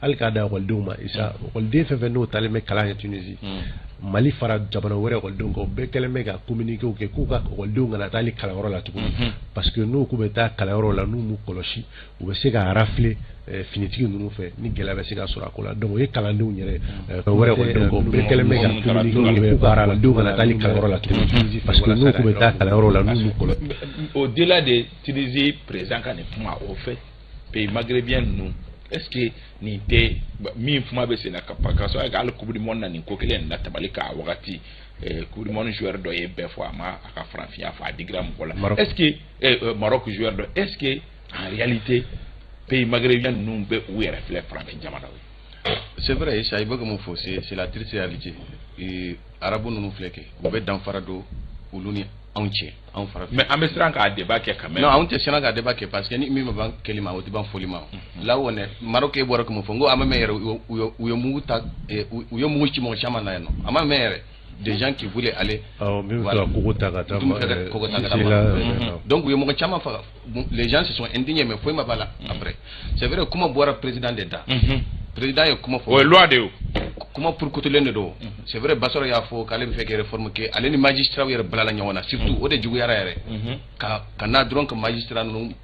Hali k'a da ekɔlidenw ma, Isa, ekɔliden fɛn fɛn n'o taalen bɛ kalan kɛ Tunisie, Mali fara jamana wɛrɛ ekɔlidenw kan, o bɛɛ kɛlen bɛ ka communiqué kɛ k'u ka ekɔlidenw kana taa hali kalanyɔrɔ la tuguni, parce que n'u k'u bɛ taa kalanyɔrɔ la, n'u m'u kɔlɔsi, u bɛ se ka rafler finitigi ninnu fɛ, ni gɛlɛya bɛ se ka sɔrɔ a ko la. Donc o ye kalandenw yɛrɛ wɛrɛ ekɔlidenw kan, o bɛɛ kɛlen bɛ ka communiqué kɛ k'u ka ekɔlidenw kana taa hali kalanyɔrɔ la tuguni, parce que n'u k'u bɛ taa kalanyɔrɔ la, n'u m'u kɔlɔsi. Au-delà de Tunisie président ka nin kuma, au fait, pays maghrébien ninnu, est-ce que nin tɛ min kuma bɛ sen na ka sɔrɔ hali Coupe du monde na, nin ko kelen in na tabali k'a wagati Coupe du monde joueur dɔ ye bɛɛ fɔ, a ma a ka farafinya fɔ, a digira mɔgɔ la. Est-ce que Maroc joueur dɔ, est-ce que en réalité pays maghrébien ninnu bɛ u yɛrɛ filɛ farafin jamanaw ye? C'est vrai, Issa, i bɛ ka mun fɔ, c'est la triste réalité. Arabu ninnu filɛ kɛ, u bɛ danfara don olu ni anw cɛ, anw farafin. Mais an bɛ siran k'a débat kɛ quand même. Non, anw tɛ siran k'a débat kɛ, parce que ni min ma ban kɛli ma, o tɛ ban fɔli ma. Là où on est, Maroc, e bɔra ka mun fɔ, n ko a ma mɛn yɛrɛ, u ye mugu ta, u ye mugu ci mɔgɔ caman na yan nɔ, a ma mɛn yɛrɛ, des gens qui voulaient aller. Awɔ, min bɛ fɛ ka kogo ta ka taa. Kogo ta ka taa. Donc u ye mɔgɔ caman faga. Les gens se sont indignés, mais foyi ma b'a la après. C'est vrai, kuma bɔra président de da. Président ye kuma fɔ. O ye loi de ye o. Kuma purukutulen de don. C'est vrai, Basɔrɔ y'a fɔ k'ale bɛ fɛ ka réforme kɛ, ale ni magistrat yɛrɛ bilala ɲɔgɔn na, surtout o de juguyara yɛrɛ. Ka na dɔrɔn ka magistrat ninnu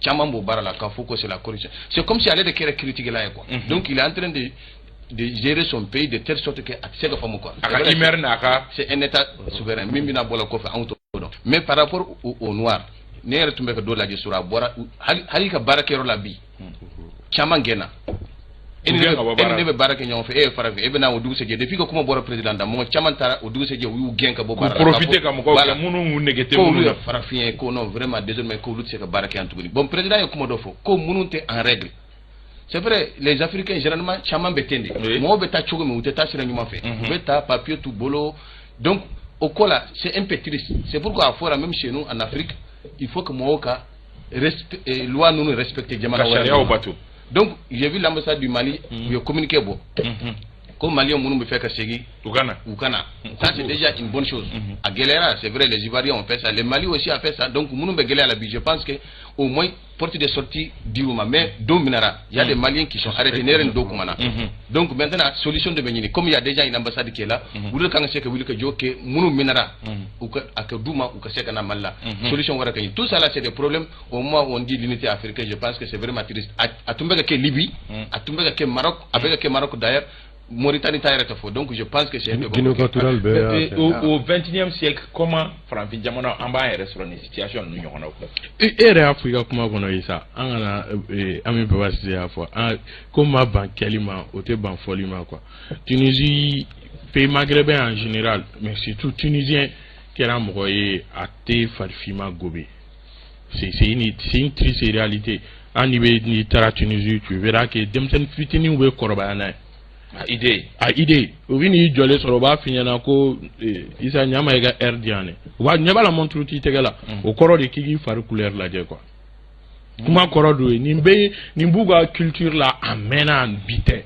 caman b'o baara la, k'a fɔ ko c'est la corruption. C'est comme si ale de kɛra critique la ye quoi. Donc il est en train de gérer son pays de telle sorte que a tɛ se ka faamu quoi. A ka humeur n'a ka. C'est un état souverain, min bɛna bɔ la kɔfɛ, anw t'o dɔn. Mais par rapport au noir, ne yɛrɛ tun bɛ ka dɔ lajɛ sur, a bɔra hali ka baarakɛyɔrɔ la bi, caman gɛnna. E ni ne bɛ baara kɛ ɲɔgɔn fɛ, e ye farafin, e bɛ na o dugusɛjɛ, depuis que kuma bɔra président da, mɔgɔ caman taara o dugusɛjɛ, u y'u gɛn ka bɔ baara la. K'u profiter ka mɔgɔw gɛn minnu nege tɛ minnu na. K'olu ye farafin ye, ko non, vraiment désormais k'olu tɛ se ka baara kɛ yan tuguni. Bon, président ye kuma dɔ fɔ ko minnu tɛ en règle. C'est vrai, les Africains généralement caman bɛ ten de. Mɔgɔw bɛ taa cogo min, u tɛ taa sira ɲuman fɛ, u bɛ taa papier t'u bolo. Donc o ko la, c'est un peu triste. C'est pourquoi a fɔra, même chez nous en Afrique, il faut que mɔgɔw ka loi ninnu respecter jamana wɛrɛ. Ka sariyaw bato. Donc j'ai vu l'ambassade du Mali, u ye communiqué bɔ ko Maliyɛn minnu bɛ fɛ ka segin, u ka na. U ka na. Ça, c'est déjà une bonne chose. A gɛlɛyara, c'est vrai, les Ivoiriens ont fait ça, le Mali aussi a fait ça. Donc minnu bɛ gɛlɛya la bi, je pense que au moins porte de sortie dir'u ma. Mais don minɛra, il y a des Maliens qui sont arrêtés, ne yɛrɛ ni dɔw kumana. Donc maintenant solution de bɛ ɲini, comme il y a déjà une ambassade qui est là, olu kan ka se ka wuli ka jɔ kɛ, minnu minɛra, u ka a ka d'u ma, u ka se ka na Mali la. Solution wɛrɛ ka ɲini. Tout ça là, c'est des problèmes. Au moment où on dit l'unité africaine, je pense que c'est vraiment triste. A tun bɛ ka kɛ Libye, a tun bɛ ka kɛ Maroc, a bɛ ka kɛ Maroc d'ailleurs, Mauritanie ta yɛrɛ tɛ fɔ. Donc je pense que c'est un peu Guinée équatoriale bɛɛ. Au 21e siècle, comment farafin jamana an b'an yɛrɛ sɔrɔ nin situation ninnu ɲɔgɔn na? E yɛrɛ y'a fɔ i ka kuma kɔnɔ, Isa, an kana an bɛ Baba Sise y'a fɔ an ko ma ban kɛli ma, o tɛ ban fɔli ma quoi. Tunisie, pays maghrébin en général, mais surtout tunisien, kɛra mɔgɔ ye a tɛ farifinma gobe. C'est une triste réalité. An ni bɛ n'i taara Tunisie, tu verras que denmisɛnnin fitininw bɛ kɔrɔbaya n'a ye. A idée. A idée, u bɛ n'i jɔlen sɔrɔ, u b'a f'i ɲɛna ko Isa, ɲama i ka heure di yan dɛ. U b'a ɲɛ b'a la, montre t'i tɛgɛ la, o kɔrɔ de k'i k'i fari couleur lajɛ quoi. Kuma kɔrɔ d'o ye. Nin bɛ nin b'u ka culture la, a mɛnna, bi tɛ.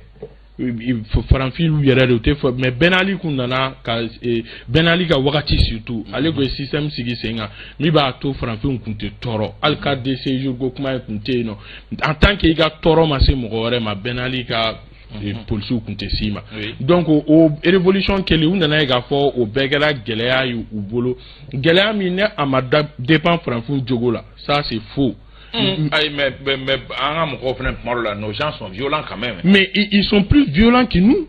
Farafin yɛrɛ de, u tɛ fɔ, mais Ben Ali kun nana ka Ben Ali ka wagati surtout, ale kun ye système sigi sen kan min b'a to farafinw kun tɛ tɔɔrɔ. Hali carte de séjour ko kuma in kun tɛ yen nɔ. En tant que i ka tɔɔrɔ ma se mɔgɔ wɛrɛ ma, Ben Ali ka polisiw kun tɛ s'i ma. Donc o révolution kɛlen, u nana ye k'a fɔ o bɛɛ kɛra gɛlɛya ye u bolo, gɛlɛya min ne a ma dépend farafinw jogo la, ça c'est faux. Ayi, mais an ka mɔgɔw fana, tuma dɔw la, nos gens sont violents quand même. Mais ils sont plus violents que nous.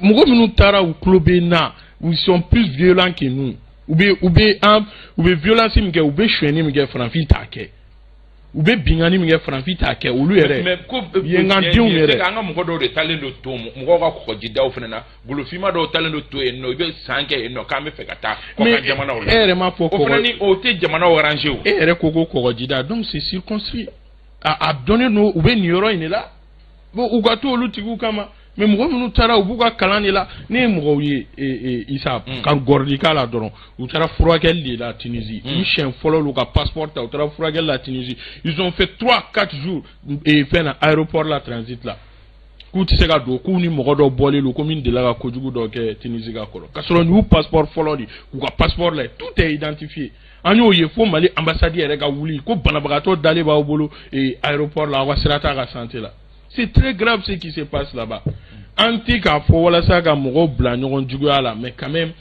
Mɔgɔ minnu taara, u tulo bɛ na, ils sont plus violents que nous. U bɛ an u bɛ violence min kɛ, u bɛ sonyɛni min kɛ, farafin t'a kɛ. U bɛ binkani min kɛ, farafin t'a kɛ, olu yɛrɛ. Mais ko yen ka denw yɛrɛ. An ka mɔgɔ dɔw de talen don to mɔgɔw ka kɔgɔjidaw fana na, golofinma dɔw talen don to yen nɔ, i bɛ san kɛ yen nɔ k'an bɛ fɛ ka taa kɔkan jamanaw la. E yɛrɛ m'a fɔ. O fana ni o tɛ jamanaw arranger o. E yɛrɛ ko kɔgɔjida, donc c'est circonscrit, a dɔnnen don, u bɛ nin yɔrɔ in de la. Bon, u ka to olu tigiw kama. Mais mɔgɔ minnu taara, u b'u ka kalan de la. Ne ye mɔgɔw ye, Isa, ka gɔrɔdi k'a la dɔrɔn, u taara furakɛli de la Tunisie. U siɲɛ fɔlɔ l'u ka passeport ta, u taara furakɛli la Tunisie. Ils ont fait 3, 4 jours fɛn na, aéroport la, transit la, k'u tɛ se ka don, k'u ni mɔgɔ dɔ bɔlen don ko min delila ka kojugu dɔ kɛ Tunisie ka kɔrɔ, k'a sɔrɔ nin y'u passeport fɔlɔ de, k'u ka passeport lajɛ, tout est identifié. An y'o ye fo Mali ambassade yɛrɛ ka wuli ko banabagatɔ dalen b'aw bolo aéroport la, aw ka sira t'a ka santé la. C'est très grave, ce qui se passe là-bas. An ti k'a fɔ walasa ka mɔgɔw bila ɲɔgɔn juguya la, mais quand même,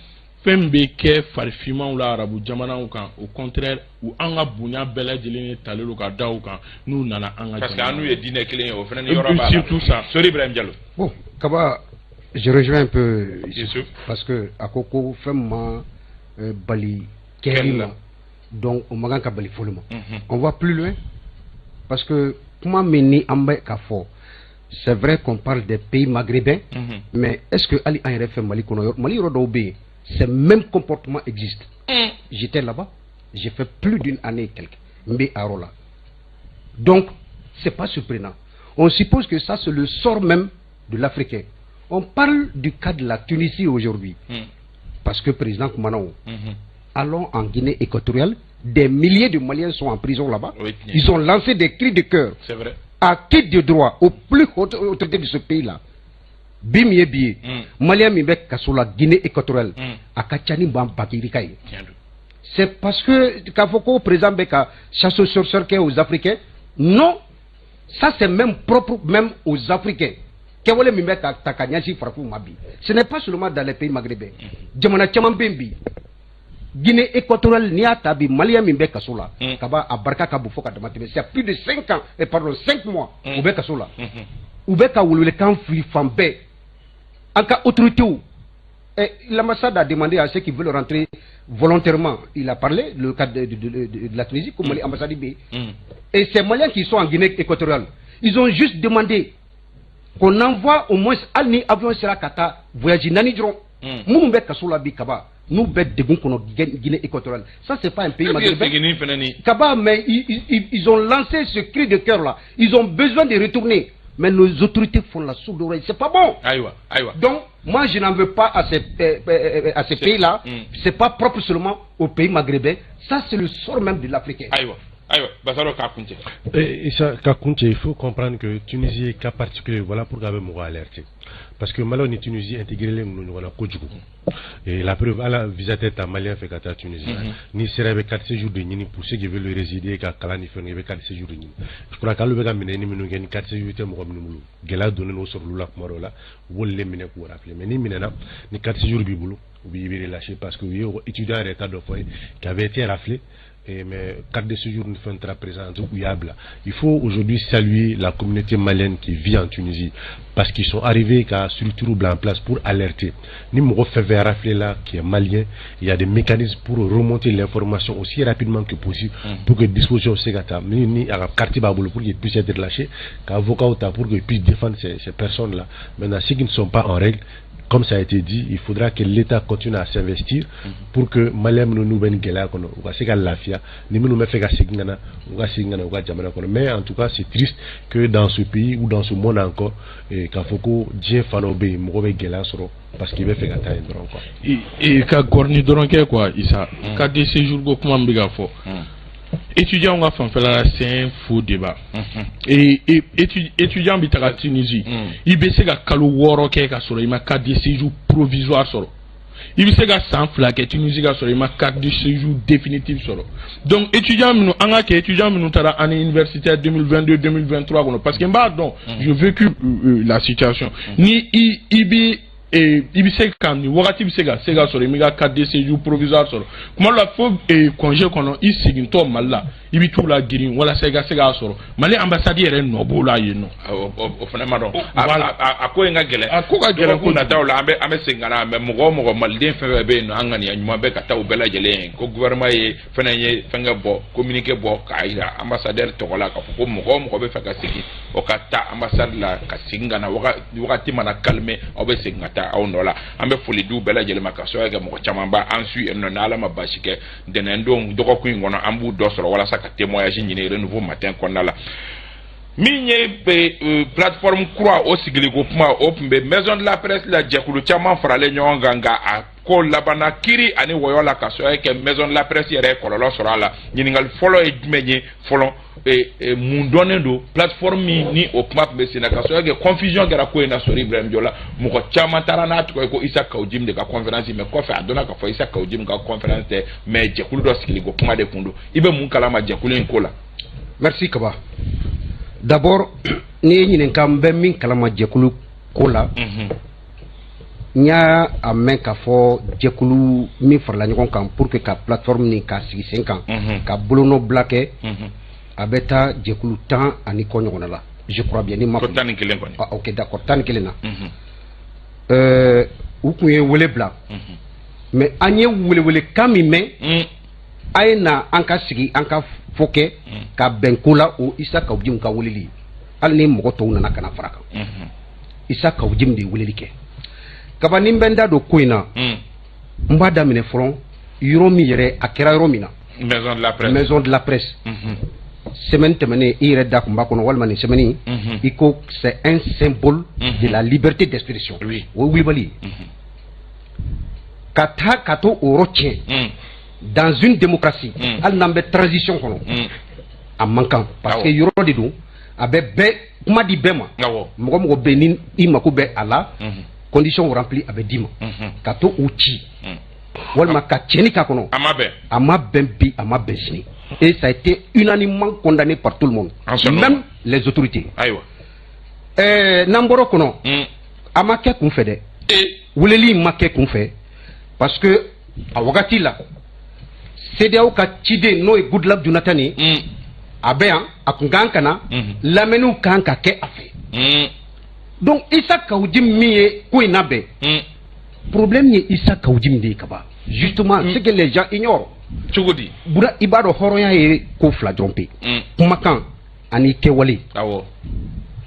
fɛn min bɛ kɛ farifinmaw la arabu jamanaw kan, au contraire, u an ka bonya bɛɛ lajɛlen de talen don ka da u kan n'u nana an ka Parce que an n'u ye diinɛ kelen ye, o fana ni yɔrɔ b'a la. Surtout ça. Sori Ibrahim Diallo. Bon, Kaba, je rejoins un peu Youssouf. Parce que a ko ko fɛn ma bali kɛli ma, donc o man kan ka bali fɔli ma. On va plus loin parce que kuma min ni an bɛ ka fɔ, c'est vrai qu'on parle des pays maghrébins, mais est-ce que hali an yɛrɛ fɛ Mali kɔnɔ, Mali yɔrɔ dɔw bɛ yen, ces mêmes comportements existent. J'étais là-bas, j'ai fait plus d'une année et quelques n bɛ a yɔrɔ la, donc c'est pas surprenant. On suppose que ça, c'est le sort même de l'Africain. On parle du cas de la Tunisie aujourd'hui parce que président kumana o. Allons en Guinée équatoriale, des milliers de Maliens sont en prison là-bas. Ils ont lancé des cris de cœur. C'est vrai. À qui de droit, aux plus hautes autorités de ce pays-là. Bi min ye bi ye, Malien min bɛ kaso la Guinée équatoriale, a ka ca ni ban bakirika ye. Tiɲɛ don. C'est parce que k'a fɔ ko président bɛ ka chasse aux sorcières kɛ aux Africains, non, ça, c'est même propre même aux Africains. Kɛwale min bɛ ka ta ka ɲɛsin farafinw ma bi, ce n'est pas seulement dans les pays maghrébins. Jamana caman bɛ yen bi, Guinée équatoriale, n'i y'a ta bi, Malien min bɛ kaso la, kaba a barika ka bon fo ka dama tɛmɛ. C'est plus de 5 ans, pardon, 5 mois, u bɛ kaso la. U bɛ ka welewelekan fili fan bɛɛ an ka autorités. L'ambassade a demandé à ceux qui veulent rentrer volontairement. Il a parlé, le cas de la Tunisie, comme l'ambassade B. Et ces Maliens qui sont en Guinée équatoriale, ils ont juste demandé qu'on envoie au moins hali ni avion sera ka taa voyage naani dɔrɔn. Minnu bɛ kaso la bi, kaba n'u bɛ degun kɔnɔ Guinée équatoriale, ça, c'est pas un pays maghrébin. Seginni fana ni Kaba, mais ils ont lancé ce cri de cœur là. Ils ont besoin de retourner. Mais nos autorités font la sourde oreille. C'est pas bon. Ayiwa, ayiwa. Donc, moi, je n'en veux pas à ces pays-là. C'est pas propre seulement aux pays maghrébins. Ça, c'est le sort même de l'Africain. Ayiwa, ayiwa, Basaro, k'a kuncɛ. Et ça, k'a kuncɛ, il faut comprendre que Tunisie est cas particulier. Voilà pourquoi a bɛ mɔgɔ alerter. Parce que Mali ni Tunisie intégré len don ɲɔgɔn na kojugu. Et la preuve, ala visa tɛ ta Malien fɛ ka taa Tunisie. N'i sera, i bɛ carte séjour de ɲini. Pour ceux qui veulent résider ka kalan ni fɛnw, i bɛ carte séjour de ɲini. Je crois qu'hali bɛ ka minɛni minnu kɛ, ni carte séjour tɛ mɔgɔ minnu bolo, gɛlɛya donnen don sɔrɔli la kuma dɔw la, u b'olu de minɛ k'u rafler. Mais n'i minɛna, ni carte séjour b'i bolo, u b'i relâcher parce que u ye étudiant yɛrɛ ta dɔ fɔ ye qui avait été raflé. Et mais carte de séjour ni fɛn taara présente, u y'a bila. Il faut aujourd'hui saluer la communauté malienne qui vit en Tunisie parce qu'ils sont arrivés ka structure bila en place pour alerter. Ni mɔgɔ fɛn fɛn raflé la qui est malien, il y a des mécanismes pour remonter l'information aussi rapidement que possible pour que disposition se ka ta ni a ka carte b'a bolo pour qu'il puisse être relâché, ka avocat ta pour qu'il puisse défendre ces personnes là. Maintenant, ceux qui ne sont pas en règle, comme ça a été dit, il faudra que l'État continue à s'investir pour que Malien minnu n'u bɛ nin gɛlɛya kɔnɔ, u ka se ka lafiya, ni minnu bɛ fɛ ka segin ka na, u ka segin ka na u ka jamana kɔnɔ. Mais en tout cas, c'est triste que dans ce pays ou dans ce monde encore, k'a fɔ ko diɲɛ fan dɔ bɛ yen, mɔgɔ bɛ gɛlɛya sɔrɔ parce qu'il bɛ fɛ ka taa yen dɔrɔn quoi. I ka gɔrɔni dɔrɔn kɛ quoi, Isa. Carte de séjour ko kuma min bɛ ka fɔ, étudiant ka fanfɛla la, c'est un faux débat. Et étudiant bɛ taga Tunisie, i bɛ se ka kalo 6 kɛ ka sɔrɔ i ma carte de séjour provisoire sɔrɔ. I bɛ se ka san 2 kɛ Tunisie ka sɔrɔ i ma carte de séjour définitive sɔrɔ. Donc étudiant minnu, an ka kɛ étudiant minnu taara année universitaire 2022 2023 kɔnɔ, parce que n b'a dɔn, j'ai vécu la situation, ni i bɛ i bɛ se ka nin wagati bɛ se ka sɔrɔ i m'i ka carte de séjour provisoire sɔrɔ. Kuma dɔ la, fo congé kɔnɔ, i segintɔ Mali la, i bɛ t'u la girin walasa i ka se k'a sɔrɔ. Mali ambassade yɛrɛ nɔ b'o la yen nɔ. O fana ma dɔn, a ko in ka gɛlɛn. A ko ka gɛlɛn. Dɔgɔkun nataw la, an bɛ segin ka na. Mais mɔgɔ o mɔgɔ, maliden fɛn fɛn bɛ yen nɔ, an ŋaniya ɲuman bɛ ka taa u bɛɛ lajɛlen ye ko gouvernement ye fɛnɛ ye fɛnkɛ bɔ, communiqué bɔ k'a yira ambassadeur tɔgɔ la k'a fɔ ko mɔgɔ o mɔgɔ bɛ fɛ ka segin, o ka taa ambassade la ka segin ka na. Wagati mana calmer, aw bɛ segin ka taa aw nɔ la. An bɛ foli di u bɛɛ lajɛlen ma ka sababu kɛ mɔgɔ caman b'a an su yen nɔ. Ni Ala ma basi kɛ, ntɛnɛn don, dɔgɔkun in kɔnɔ, an b'u dɔ sɔrɔ walasa ka témoignage ɲini Renouveau Matin kɔnɔna la. Min ye plateforme kura o sigiliko kuma, o tun bɛ maison de la presse la, jɛkulu caman faralen ɲɔgɔn kan, nka a ko labanna kiri ani wɔyɔ la ka sababu kɛ maison de la presse yɛrɛ ye kɔlɔlɔ sɔrɔ a la. Ɲininkali fɔlɔ ye jumɛn ye fɔlɔ? Mun dɔnnen don plateforme min ni o kuma tun bɛ sen na, ka sababu kɛ confusion kɛra ko in na? Sori Ibrahim Jɔla, mɔgɔ caman taara n'a tɔgɔ ye ko Isa Kawu Jim de ka conférence, mais kɔfɛ a dɔnna k'a fɔ Isa Kawu Jim ka conférence tɛ, mais jɛkulu dɔ sigiliko kuma de kun don. I bɛ mun kalama jɛkulu in ko la? Merci, Kaba. D'abord, n'i ye ɲininka, n bɛ min kalama jɛkulu ko la, n y'a a mɛn k'a fɔ jɛkulu min farala ɲɔgɔn kan pour que ka plateforme nin k'a sigi sen kan, ka bolonɔbila kɛ, a bɛ taa jɛkulu 10 ani kɔ ɲɔgɔnna la, je crois bien, ni ma Ko fili. 11 kɔni. Ah, ok, d'accord, 11 na. U tun ye wele bila, mais an ye welewelekan min mɛn, a ye na an ka sigi, an ka fɔ kɛ ka bɛn ko la, o Issa Kaou Djim ka weleli ye. Hali ni mɔgɔ tɔw nana ka na fara kan, Issa Kaou Djim de ye weleli kɛ. Kaba, ni n bɛ n da don ko in na, n b'a daminɛ fɔlɔ yɔrɔ min yɛrɛ a kɛra, yɔrɔ min na. Maison de la presse. Maison de la presse. Semaine tɛmɛnen, i yɛrɛ da kun b'a kɔnɔ, walima nin semaine, i ko c'est un symbole de la liberté d'expression. O ye wulibali ye ka taa ka to o yɔrɔ tiɲɛ. Dans une démocratie, hali n'an bɛ transition kɔnɔ, a man kan, parce que yɔrɔ de don, a bɛ bɛɛ kuma di bɛɛ ma. Mɔgɔ mɔgɔ bɛ yen ni i mako bɛ a la, condition remplie, a bɛ d'i ma. Ka to o ci walima ka tiɲɛni k'a kɔnɔ, A ma bɛn. a ma bɛn bi, a ma bɛn sini, et ça a été unanimement condamné par tout le monde, En ce moment. même les autorités. N'an bɔra o kɔnɔ, a ma kɛ kun fɛ dɛ. Weleli in ma kɛ kun fɛ, parce que a wagati la, CEDEAO ka ciden, n'o ye Goodluck Jonathan ye, a bɛ yan, a kun kan ka na, lamɛnniw kan ka kɛ a fɛ. Donc Issa Kaou Djim min ye ko in labɛn, problème ye Issa Kaou Djim de ye, Kaba. Justement, ce que les gens ignorent. Cogo di? Bura, i b'a dɔn, hɔrɔnya ye ko fila dɔrɔn pe: kumakan ani kɛwale.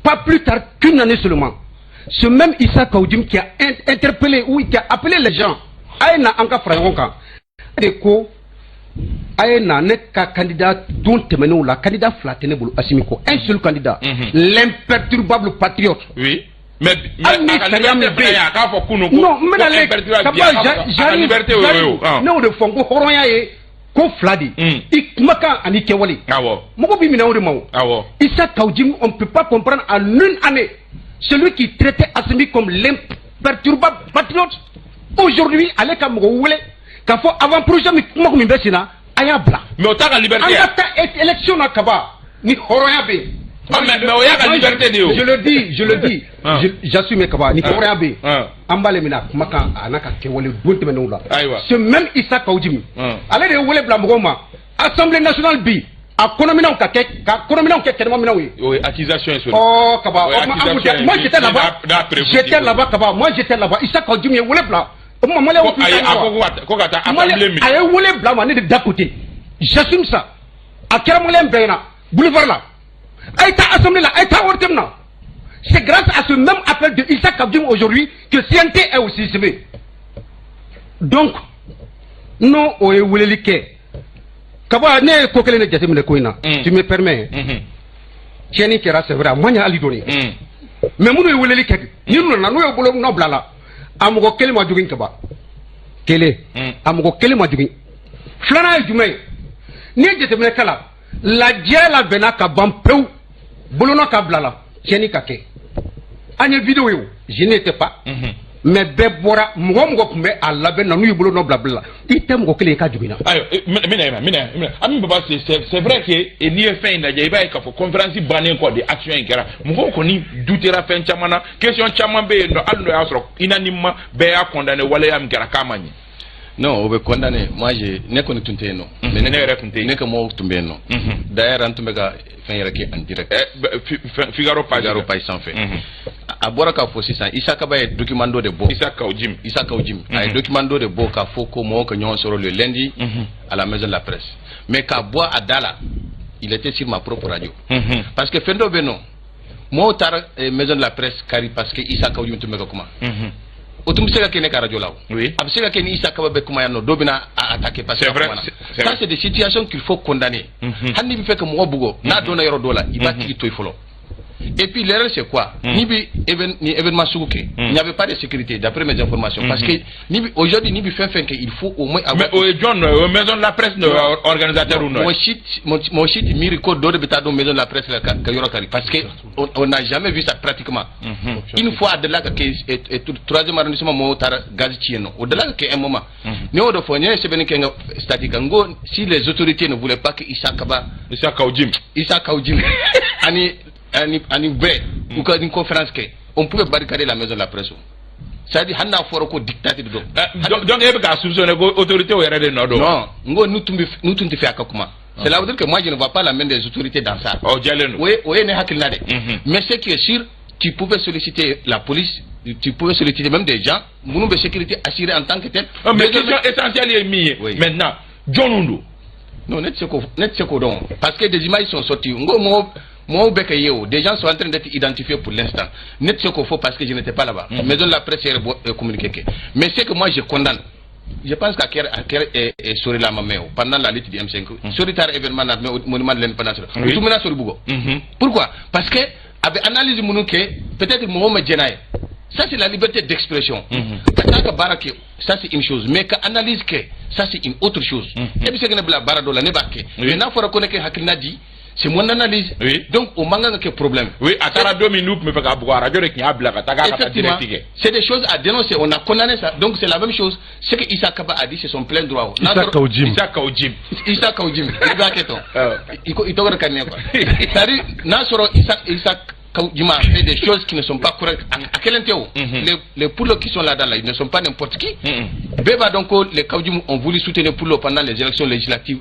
Pas plus tard qu'une année seulement, ce même Issa Kaou Djim qui a interpellé ou qui a appelé les gens, a ye na an ka fara ɲɔgɔn kan de, ko a ye na ne ka candidat. Don tɛmɛnenw la, candidat fila tɛ ne bolo Assimi kɔ, un seul candidat, l'imperturbable patriote. Oui. Mais Hali ni a ka sariya min liberté bɛ yen. fana ye, a k'a fɔ kunun ko Non, n bɛna ko le imperturbable bi, Kaba, a ka j'arrive, liberté o ye o. j'arrive. Ne y'o de fɔ, n ko hɔrɔnya ye ko fila de, i kumakan ani kɛwale. Mɔgɔ b'i minɛ o de ma o. Issa Kaou Djim, on ne peut pas comprendre en une année, celui qui traitait Assimi comme l'imperturbable patriote, aujourd'hui, ale ka mɔgɔ wele k'a fɔ avant projet min, kuma min bɛ sen na, a y'a bila. Mais o t'a ka liberté An ye. ka taa élection na, Kaba, ni hɔrɔnya bɛ yen. Ah, mais o y'a ka Moi, liberté de ye o. Je le dis, je le dis, j'assume, Kaba, ni hɔrɔnya bɛ yen. An b'ale minɛ a kumakan a n'a ka kɛwale don tɛmɛnenw la. Ce même Issa Kaou Djim, ale de ye wele bila mɔgɔw ma Assemblée nationale bi, a kɔnɔminɛnw ka kɛ, ka kɔnɔminɛnw kɛ kɛnɛmaminɛnw ye. O ye accusation ye Sori. Oh, Kaba, O ye oh, moi, accusation ye. moi j'étais là-bas. N'a preuve J'étais t'i bolo. là-bas, Kaba. Moi j'étais là-bas. Issa Kaou Djim ye wele bila. O tuma Maliyɛnw Ko ayi, a ko ko ka taa assemblée minɛ. A ye wele bila ma, ne de da côté. J'assume ça. A kɛra Maliyɛn bɛɛ ɲɛna boulevard la. A ye taa assemblée la, a ye taa ORTM na. C'est grâce à ce même appel de Issa Kaou Djim aujourd'hui que CNT est au CICB. Donc, non, o ye weleli kɛ. Kaba, ne ye ko kelen de jateminɛ ko in na. Tu me permets. Tiɲɛni kɛra, c'est vrai, a ma ɲɛ hali dɔɔni. Mais minnu ye weleli kɛ, ni nana n'u ye bolo nɔ bila la, a mɔgɔ kelen ma jogin, Kaba. Kelen. A mɔgɔ kelen ma jogin. Filanan ye jumɛn ye? N'i ye jateminɛ kɛ la, lajɛ labɛnna ka ban pewu, bolonɔ ka bila la, tiɲɛni ka kɛ. An ye vidéo ye o, je n'étais pas. Mais bɛɛ bɔra, mɔgɔ o mɔgɔ tun bɛ a labɛn na, n'u ye bolo nɔ bila bila la, i tɛ mɔgɔ kelen ye k'a jogin na. Ayiwa, minɛ ma minɛ minɛ, Ami Baba, c'est vrai que n'i ye fɛn in lajɛ, i b'a ye k'a fɔ conférence bannen kɔ de action in kɛra. Mɔgɔw kɔni dutera fɛn caman na, question caman bɛ yen nɔ, hali n'o y'a sɔrɔ unanimement bɛɛ y'a condamné, waleya min kɛra k'a ma ɲɛ. Non, o bɛ condamné. Moi, je ne kɔni tun tɛ yen nɔ. Mais Ne yɛrɛ tun tɛ yen. Ne ka mɔgɔw tun bɛ yen nɔ. D'ailleurs, an tun bɛ ka fɛn yɛrɛ kɛ en direct. Figaro page. Figaro page sanfɛ. A bɔra k'a fɔ sisan, Issa Kaba ye document dɔ de bɔ. Issa Kaou Djim. Issa Kaou Djim. A ye document dɔ de bɔ k'a fɔ ko mɔgɔw ka ɲɔgɔn sɔrɔ le lundi à la maison de la presse. Mais k'a bɔ a da la, il était sur ma propre radio. Parce que fɛn dɔ bɛ yen nɔ, mɔgɔw taara maison de la presse kari parce que Issa Kaou Djim tun bɛ ka kuma. O tun bɛ se ka kɛ ne ka radio la o. A bɛ se ka kɛ ni Issa Kaba bɛ kuma yan nɔ, dɔ bɛna a attaquer parce que C'est a vrai, kumana. c'est Ça, vrai. c'est des situations qu'il faut condamner. Hali n'i bɛ fɛ ka mɔgɔ bugɔ, n'a donna yɔrɔ dɔ la, i b'a tigi to yen fɔlɔ. Et puis l'erreur, c'est quoi? Ni bi ni événement sugu kɛ, il n'y avait pas de sécurité d'après mes informations. Parce que ni bi aujourd'hui, ni bi fɛn fɛn kɛ, il faut au moins avoir. Mais o ye jɔn nɔ ye? O ye maison de la presse nɔ ye, organisateur nɔ ye? Mɔgɔ si tɛ miiri ko dɔ de bɛ taa don maison de la presse la ka yɔrɔ kari, parce que on n'a jamais vu ça pratiquement. Une fois a delila ka kɛ troisième arrondissement, mɔgɔw taara gaz ci yen nɔ, o delila ka kɛ un moment. Ne y'o de fɔ, n ye sɛbɛnni kɛ n ka statut kan, n ko si les autorités ne voulaient pas que Issa Kaba Issa Kaou Djim. Issa Kaou Djim ani Ani bɛɛ u ka nin conférence kɛ, on pouvait barricader la Maison de la Presse. C'est-à-dire, hali n'a fɔra ko dictature don. Donc e bɛ k'a soupçonner ko autorité yɛrɛ de nɔ don. Non, n ko n'u tun bɛ, n'u tun tɛ fɛ a ka kuma, cela veut dire que moi, je ne vois pas la main des autorités dans ça. Ɔ, jɛlen don. O ye ne hakilina de. Mais ce qui est sûr, tu pouvais solliciter la police, tu pouvais solliciter même des gens minnu bɛ sécurité assurée en tant que tel. Mais question essentielle ye min ye maintenant, jɔnniw don? Non, ne tɛ se k'o dɔn, parce que des images sont sorties. N ko mɔgɔw mɔgɔw bɛ ka ye o, des gens sont en train d'être identifiés pour l'instant. Ne tɛ se k'o fɔ parce que je n'étais pas là-bas. Maison de la Presse yɛrɛ bɔ communiqué kɛ. Mais ce que moi je condamne, je pense qu'à kɛra a kɛra Sori la ma mɛn o, pendant la lutte du M5, Sori taara événement na Monument de l'Indépendance la, u tun bɛna Sori bugɔ. Pourquoi? Parce que a bɛ analyse minnu kɛ, peut-être mɔgɔw ma jɛn n'a ye. Ça, c'est la liberté d'expression. Ka taa ka baara kɛ, ça, c'est une chose, mais ka analyse kɛ, ça, c'est une autre chose. E bɛ se ka ne bila baara dɔ la, ne b'a kɛ, mais n'a fɔra ko ne kɛ hakilina di, c'est mon analyse. Donc o man kan ka kɛ problème. Oui, a taara don min n'u tun bɛ fɛ k'a bugɔ, radio de tun y'a bila ka taa k'a ka taa direct kɛ. C'est des choses à dénoncer, on a condamné ça. Donc c'est la même chose, ce que Issa Kaba a dit, c'est son plein droit. Issa Kaou Djim. Issa Kaou Djim. Issa Kaou Djim, i b'a kɛ tɔn, i ko i tɔgɔ de ka di ne ye quoi. C'est-à-dire, n'a sɔrɔ Issa Kaou Djim a fait des choses qui ne sont pas correctes, a kelen tɛ o. Les Pullo qui sont là-dedans là, ils ne sont pas n'importe qui. Bɛɛ b'a dɔn ko les Kaou Djim ont voulu soutenir Pullo pendant les élections législatives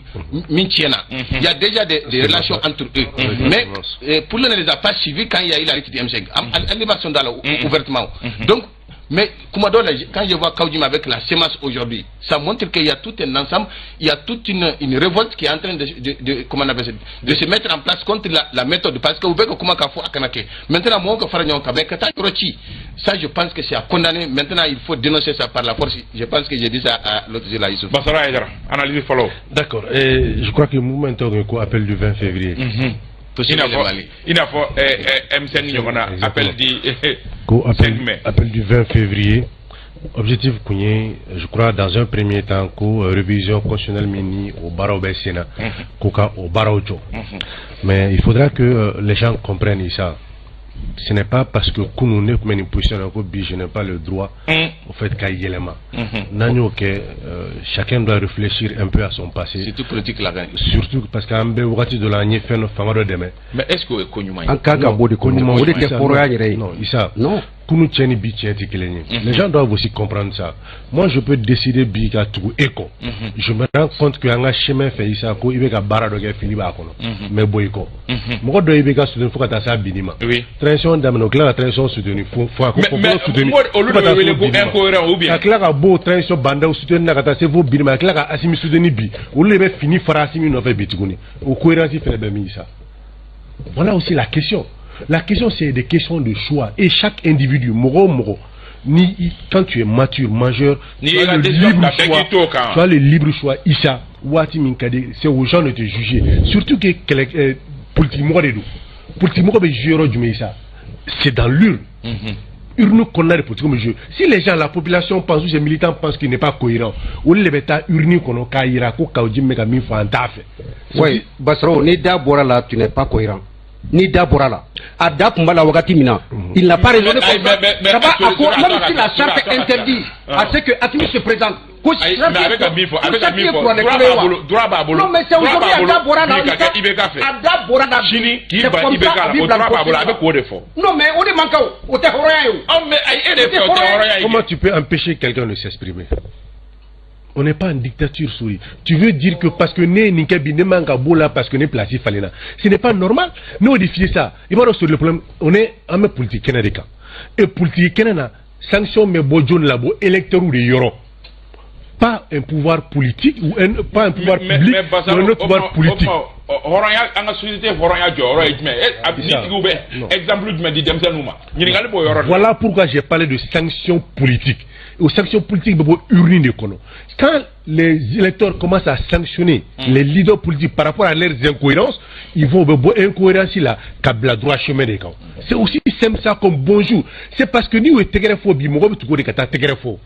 min tiɲɛna. Il y a déjà des relations entre eux, mais Pullo ne les a pas suivis quand il y a eu la lutte du M5. Ali b'a sɔn da la ouvertement. Donc, mais kuma dɔ la, quand je vois Kaou Djim avec la CMAS aujourd'hui, ça montre qu'il y a tout un ensemble, il y a toute une révolte qui est en train de, comment on appelle ça, de se mettre en place contre la méthode, parce que vous voyez comment k'a fɔ a kana kɛ. Maintenant, mɔgɔw ka fara ɲɔgɔn kan, mais ka taa yɔrɔ ci, ça, je pense que c'est à condamner. Maintenant, il faut dénoncer ça par la force. Je pense que j'ai dit ça à l'autre jour là, Youssouf. Basara Aïdara, analyse fɔlɔ. D'accord. Et je crois que le mouvement tɔgɔ ko appel du 20 février. I n'a fɔ M5 ɲɔgɔn na, appel di ko appel du 20 février, objectif kun ye, je crois, dans un premier temps, ko révision constitutionnelle min ni o baaraw bɛ sen na, ko ka o baaraw jɔ. Mais il faudra que les gens comprennent ça: ce n'est pas parce que kunu ne tun bɛ nin position na ko bi je n'ai pas le droit au fait ka yɛlɛma. N'an y'o kɛ, chacun doit réfléchir un peu à son passé. Surtout politique la. Surtout parce que an bɛ wagati dɔ la, an ye fɛn dɔ, fanga dɔ dɛmɛ. Mais est ce que o ye ko ɲuman ye? An kan ka bɔ de kɔnɔ, o de tɛ hɔrɔnya yɛrɛ ye. Non, Issa. Non. Kunu cɛ ni bi cɛ tɛ kelen ye. Les gens doivent aussi comprendre ça. Moi, je peux décider bi ka tugu e kɔ. Je me rends compte que an ka chemin fɛ, Issa, ko i bɛ ka baara dɔ kɛ, fili b'a kɔnɔ, n bɛ bɔ i kɔ. Mɔgɔ dɔ i bɛ ka soutenir fo ka taa s'a binni ma. Transition daminɛ, o tila ka transition soutenir fo a ko soutenir. Olu de bɛ wele ko incohérent ou bien? Ka tila ka bɔ o transition bandaw soutenir na ka taa se fo binni ma, ka tila ka Assimi soutenir bi, olu de bɛ fini fara Assimi nɔfɛ bi tuguni. O cohérence fɛnɛ bɛ min, Issa? Voilà aussi la question. La question, c'est des questions de choix. Et chaque individu, mɔgɔ o mɔgɔ, ni quand tu es mature, majeur, tu as le libre choix, tu as le libre choix, Issa, waati min ka di, c'est aux gens de te juger. Surtout que kɛlɛ politique mɔgɔ de don. Politique mɔgɔ bɛ jouer yɔrɔ jumɛn, Issa? C'est dans l'urne. Urne kɔnɔna de politique bɛ jouer. Si les gens, la population pense ou ces militants pensent qu'il n'est pas cohérent, olu de bɛ taa urne kɔnɔ k'a yira ko Kaou Djim bɛ ka min fɔ, an t'a fɛ. Oui, Basaro, ni da bɔra la, tu n'es pas cohérent. Ni da bɔra la, a da tun b'a la wagati min na, il n'a pas raisonné comme ça. A ko même si la charte interdit à ce que Assimi se présente, ko charte, a bɛ ka min fɔ, a bɛ ka min fɔ, droit b'a bolo, droit b'a bolo. Non, mais c'est aujourd'hui, a da bɔra la. IBK fɛ. A da bɔra la. Sini k'i ban IBK la, o droit b'a bolo, a bɛ k'o de fɔ. Non, mais o de man kan, o tɛ hɔrɔnya ye o. Ɔ, mais ayi, e de fɛ o tɛ hɔrɔnya ye. Comment tu peux empêcher quelqu'un de s'exprimer? On n'est pas en dictature, souris. Tu veux dire que parce que ne nin kɛ bi, ne man ka b'o la parce que ne place falenna. Ce n'est pas normal. N'o de f'i ye sa, i b'a dɔn, sur le problème, on est an bɛ politique kɛnɛ de kan. Et politique kɛnɛ na, sanction bɛ bɔ jɔn la? Bɔ électeur de yɔrɔ. Pas un pouvoir politique ou un, pas un pouvoir public, mais un autre pouvoir politique. Hɔrɔnya, an ka société hɔrɔnya jɔyɔrɔ ye jumɛn ye? Ni tigiw bɛ exemple jumɛn di denmisɛnninw ma? Ɲininkali b'o yɔrɔ de. Voilà pourquoi j'ai parlé de sanctions politiques. Aux sanctions politiques bɛ bɔ urne de kɔnɔ. Quand les électeurs commencent à sanctionner les leaders politiques par rapport à leurs incohérences, ils vont bɛ bɔ incohérence la ka bila droit chemin de kan. C'est aussi simple ça comme bonjour. C'est parce que n'i y'o tɛgɛrɛ fɔ bi, mɔgɔ bɛ tugu o de ka taa tɛgɛrɛ fɔ.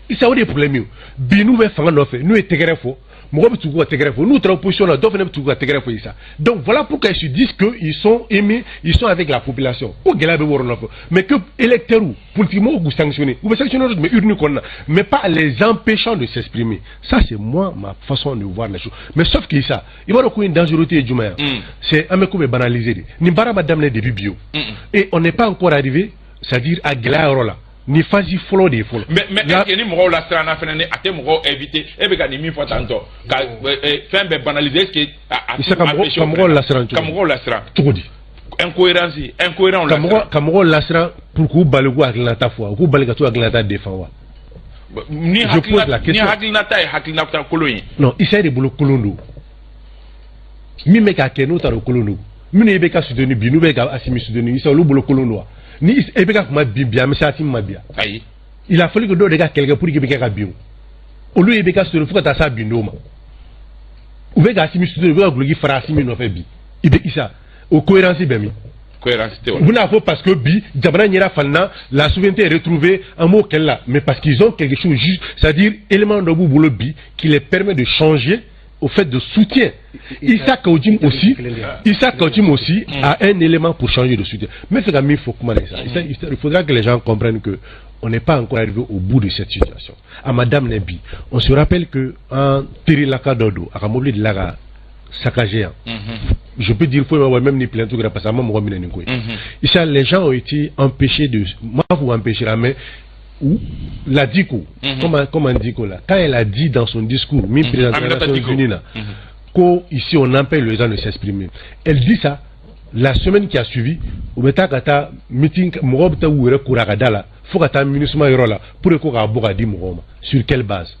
Issa, o de ye problème ye. Bi n'u bɛ fanga nɔfɛ, n'u ye tɛgɛrɛ fɔ, Mɔgɔ bɛ tugu ka tɛgɛrɛ fɔ. N'u taara opposition na, dɔw fana bɛ tugu ka tɛgɛrɛ fɔ Isa. Donc voilà pourquoi ils se disent que ils sont aimés, ils sont avec la population. Ko gɛlɛya bɛ wɔrɔ nɔfɛ, mais que électeurs, politiquement, k'u sanctionner, u bɛ sanctionner yɔrɔ jumɛn? Urne kɔnɔna, mais pas les empêchant de s'exprimer. Ça, c'est moi, ma façon de voir les choses. Mais sauf que Isa, i b'a dɔn ko in dangerosité ye jumɛn ye? C'est an bɛ ko bɛ banaliser de. Nin baara ma daminɛ depuis bi o, et on n'est pas encore arrivé, c'est-à-dire a gɛlɛya yɔrɔ la. Ni phase fɔlɔ de ye fɔlɔ. Mais est-ce que ni mɔgɔw lasiranna fɛnɛ, ni a tɛ mɔgɔw éviter, e bɛ ka nin min fɔ tantɔ, ka fɛn bɛɛ banaliser, est-ce que a Isa, ka mɔgɔw lasiran cogo Ka mɔgɔw lasiran. Cogo di? Incohérence, incohérent. Ka mɔgɔw lasiran pour k'u bali k'u hakilinata fɔ, k'u bali ka t'u hakilinata défend wa? Ni Je pose la question. Ni hakilinata ye hakilinata kolon ye. Non, Isa de bolo, kolon don. Min bɛ k'a kɛ, n'o taara, o kolon don. Minnu bɛ ka soutenir bi, n'u bɛ ka Assimi soutenir, Isa, olu bolo kolon don wa? Ni e bɛ ka kuma bi bi, an bɛ se Assimi ma bi. Ayi. Il a fallu que dɔw de ka kɛlɛ kɛ pour que i bɛ kɛ ka bin. O olu ye bɛ ka soutenir fo ka taa s'a bin don ma. U bɛ ka Assimi soutenir, u bɛ ka guloki fara Assimi nɔfɛ bi. I bɛ Isa, o cohérence bɛ min? Cohérence tɛ o. U bɛna fɔ parce que bi jamana ɲɛra falenna, la souveraineté est retrouvée, an b'o kɛlɛ la, mais parce qu'ils ont quelque chose juste, c'est-à-dire élément dɔ b'u bolo bi qui les permet de changer au fait de soutien. Issa Kaou Djim aussi, Issa Kaou Djim aussi a un élément pour changer de soutien. Mais c'est il faut comment ça. Il faudra que les gens comprennent que on n'est pas encore arrivé au bout de cette situation. À Madame Nebi, on se rappelle que un terilaka dɔ don, a ka mobili de la ka saccagé yan. Je peux dire, faut même ni plainte parce que a ma mɔgɔ minɛ nin ko ye. Issa, les gens ont été empêchés de, moi vous empêcher, mais ou la Dicko, comme on dit là, quand elle a dit dans son discours, mi président des Nations Unies, là, ici on empêche les gens de s'exprimer. Elle dit ça, la semaine qui a suivi, u bɛ taa ka taa meeting, mɔgɔw bɛ taa u yɛrɛ kura ka da la fo ka taa MINUSMA yɔrɔ la pour que ko k'a bɔ k'a di mɔgɔw ma. Sur quelle base?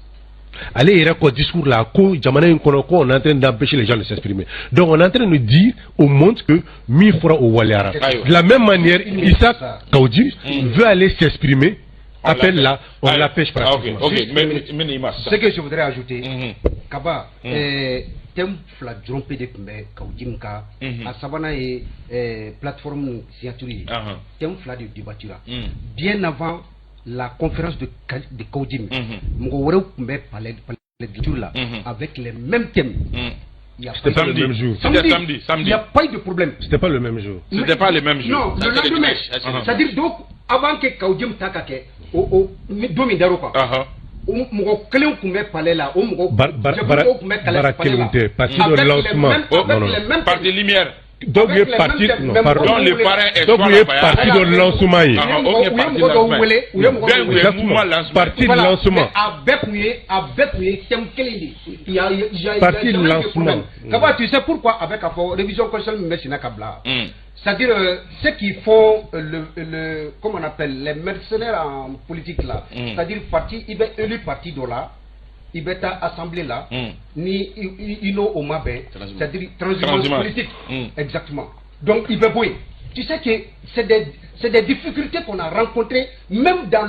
Ale yɛrɛ kɔ discours la ko jamana in kɔnɔ, ko on est en train d'empêcher les gens de s'exprimer. Donc on est en train de dire au monde que min fɔra, o waleyara. De la même manière, Issa Kaou Djim veut aller s'exprimer, appelle là, on l'empêche pratiquement. Ok, mais Ce que je voudrais ajouter, Kaba, thème fila dɔrɔn pe de tun bɛ Kaou Djim ka, a sabanan ye plateforme signature ye. Thème fila de débattura bien avant la conférence de Kaou Djim. Mɔgɔ wɛrɛw tun bɛ palais de la avec les mêmes thèmes. C'était pas le même jour. Samedi, samedi, samedi. Il n'y a pas eu de problème. C'était pas le même jour. C'était pas le même jour. Non, le lendemain. C'est-à-dire donc, avant que Kaou Djim ta ka kɛ, o don min dar'o kan, mɔgɔ kelen tun bɛ palais la, o mɔgɔ jɛkulu tun bɛ palais la. Kelen tɛ, parti de lancement. Non, non. Parti Lumière. Donc il est parti, non, pardon. Donc le parrain est Donc il est parti de lancement ye. U ye mɔgɔ dɔw wele, u ye mɔgɔ dɔw wele. Parti de lancement. A bɛɛ tun ye thème kelen de ye. Parti de lancement. Kaba, tu sais pourquoi a bɛ ka fɔ révision constitutionnelle min bɛ senna ka bila? C'est-à-dire, ceux qui font le, comment on appelle, les mercenaires en politique là, c'est-à-dire parti, i bɛ élu parti dɔ la, i bɛ taa assemblée la, ni i n'o o ma bɛn, c'est-à-dire transhumance politique, exactement. Donc i bɛ bɔ yen. Tu sais que c'est des difficultés qu'on a rencontrées même dans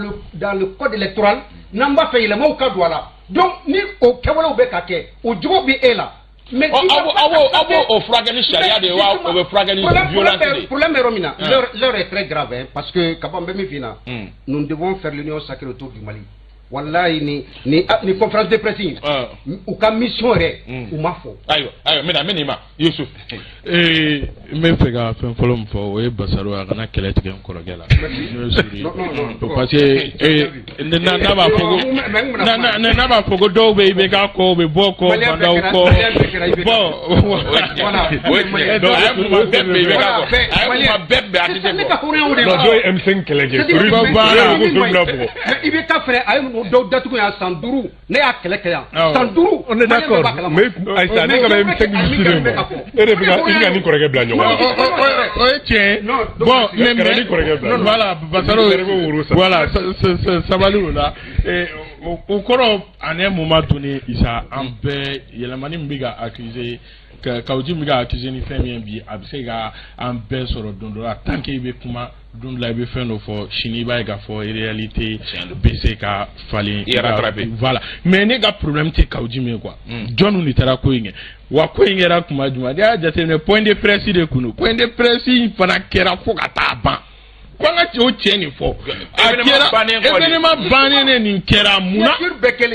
le code électoral, n'an b'a fɛ yɛlɛmaw ka don a la. Donc ni o kɛwalew bɛ ka kɛ, o jogo bɛ e la. Mais aw b'o o furakɛ ni sariya de ye wa, o bɛ furakɛ ni violence de ye? Problème yɔrɔ min na, l'heure est très grave, hein, parce que Kaba, n bɛ min f'i ɲɛna, nous devons faire l'union sacrée autour du Mali. Wallahi, ni conférence de presse in, u ka mission yɛrɛ, u ma fɔ. Ayiwa, ayiwa, n bɛna i ma, Yusuf. N bɛ fɛ ka fɛn fɔlɔ min fɔ, o ye Basaro, a kana kɛlɛ tigɛ n kɔrɔkɛ la, parce que n'a b'a fɔ ko n'a b'a fɔ ko dɔw bɛ IBK kɔ, u bɛ bɔ kɔ, bandaw kɔ, bon, o ye tiɲɛ. Donc a ye kuma bɛɛ bɛn IBK kɔ, a ye kuma bɛɛ bɛn ATT kɔ. Non, dɔw ye M5 kɛlɛ kɛ. IBK fɛnɛ, a ye dɔw datugu yan san 5, ne y'a kɛlɛ kɛ yan san 5. On est d'accord, mais Ayisa, ne ka M5 suivre ma, e de bɛ ka, i bɛ ka ni kɔrɔkɛ bila ɲɔgɔn na. O ye tiɲɛ ye. Bon, mais ni kɔrɔkɛ bila. Voilà, Basaro, voilà, sabali o la. O kɔrɔ, à un moment donné, Isa, an bɛɛ yɛlɛmani min bɛ ka accuser, Kaou Djim bɛ ka accuser ni fɛn min ye bi, a bɛ se ka an bɛɛ sɔrɔ don dɔ la. Tant que i bɛ kuma, don dɔ la i bɛ fɛn dɔ fɔ, sini i b'a ye k'a fɔ réalité bɛ se ka falen. I rattraper. Voilà, mais ne ka problème tɛ Kaou Djim ye quoi. Jɔnni de taara ko in kɛ wa? Ko in kɛra kuma jumɛn? N'i y'a jateminɛ, point de presse de kun don. Point de presse in fana kɛra fo ka taa ban. Ko an ka o tiɲɛ nin fɔ. A kɛra événement bannen de, nin kɛra mun na?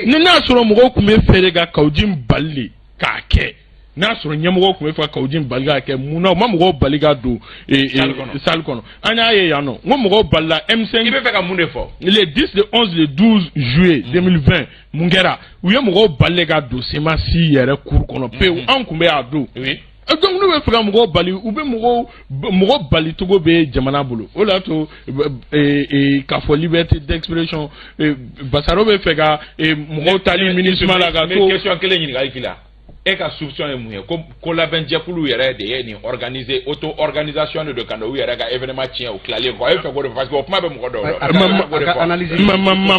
Ni n'a sɔrɔ mɔgɔw tun bɛ fɛ de ka Kaou Djim bali de k'a kɛ, n'a sɔrɔ ɲɛmɔgɔw tun bɛ fɛ ka Kaou Djim bali k'a kɛ, mun na u ma mɔgɔw bali ka don salle kɔnɔ? An y'a ye yan nɔ, n ko mɔgɔw balila M5. I bɛ fɛ ka mun de fɔ? Le 10, le 11, le 12 juillet 2020, mun kɛra? U ye mɔgɔw bali ka don CMAS yɛrɛ cour kɔnɔ pewu. Anw tun bɛ a don. Donc n'u bɛ fɛ ka mɔgɔw bali, u bɛ mɔgɔ bali cogo bɛ jamana bolo. O de y'a to k'a fɔ liberté d'expression, Basaro bɛ fɛ ka mɔgɔw tali MINUSMA la ka to. N bɛ question kelen ɲininkali k'i la. E ka soupçon ye mun ye ko kolabɛnjɛkulu yɛrɛ de ye nin organiser, auto organisation de don ka na u yɛrɛ ka événement tiɲɛ u tilalen kɔ? E bɛ fɛ k'o de fɔ, parce que o kuma bɛ mɔgɔ dɔw la.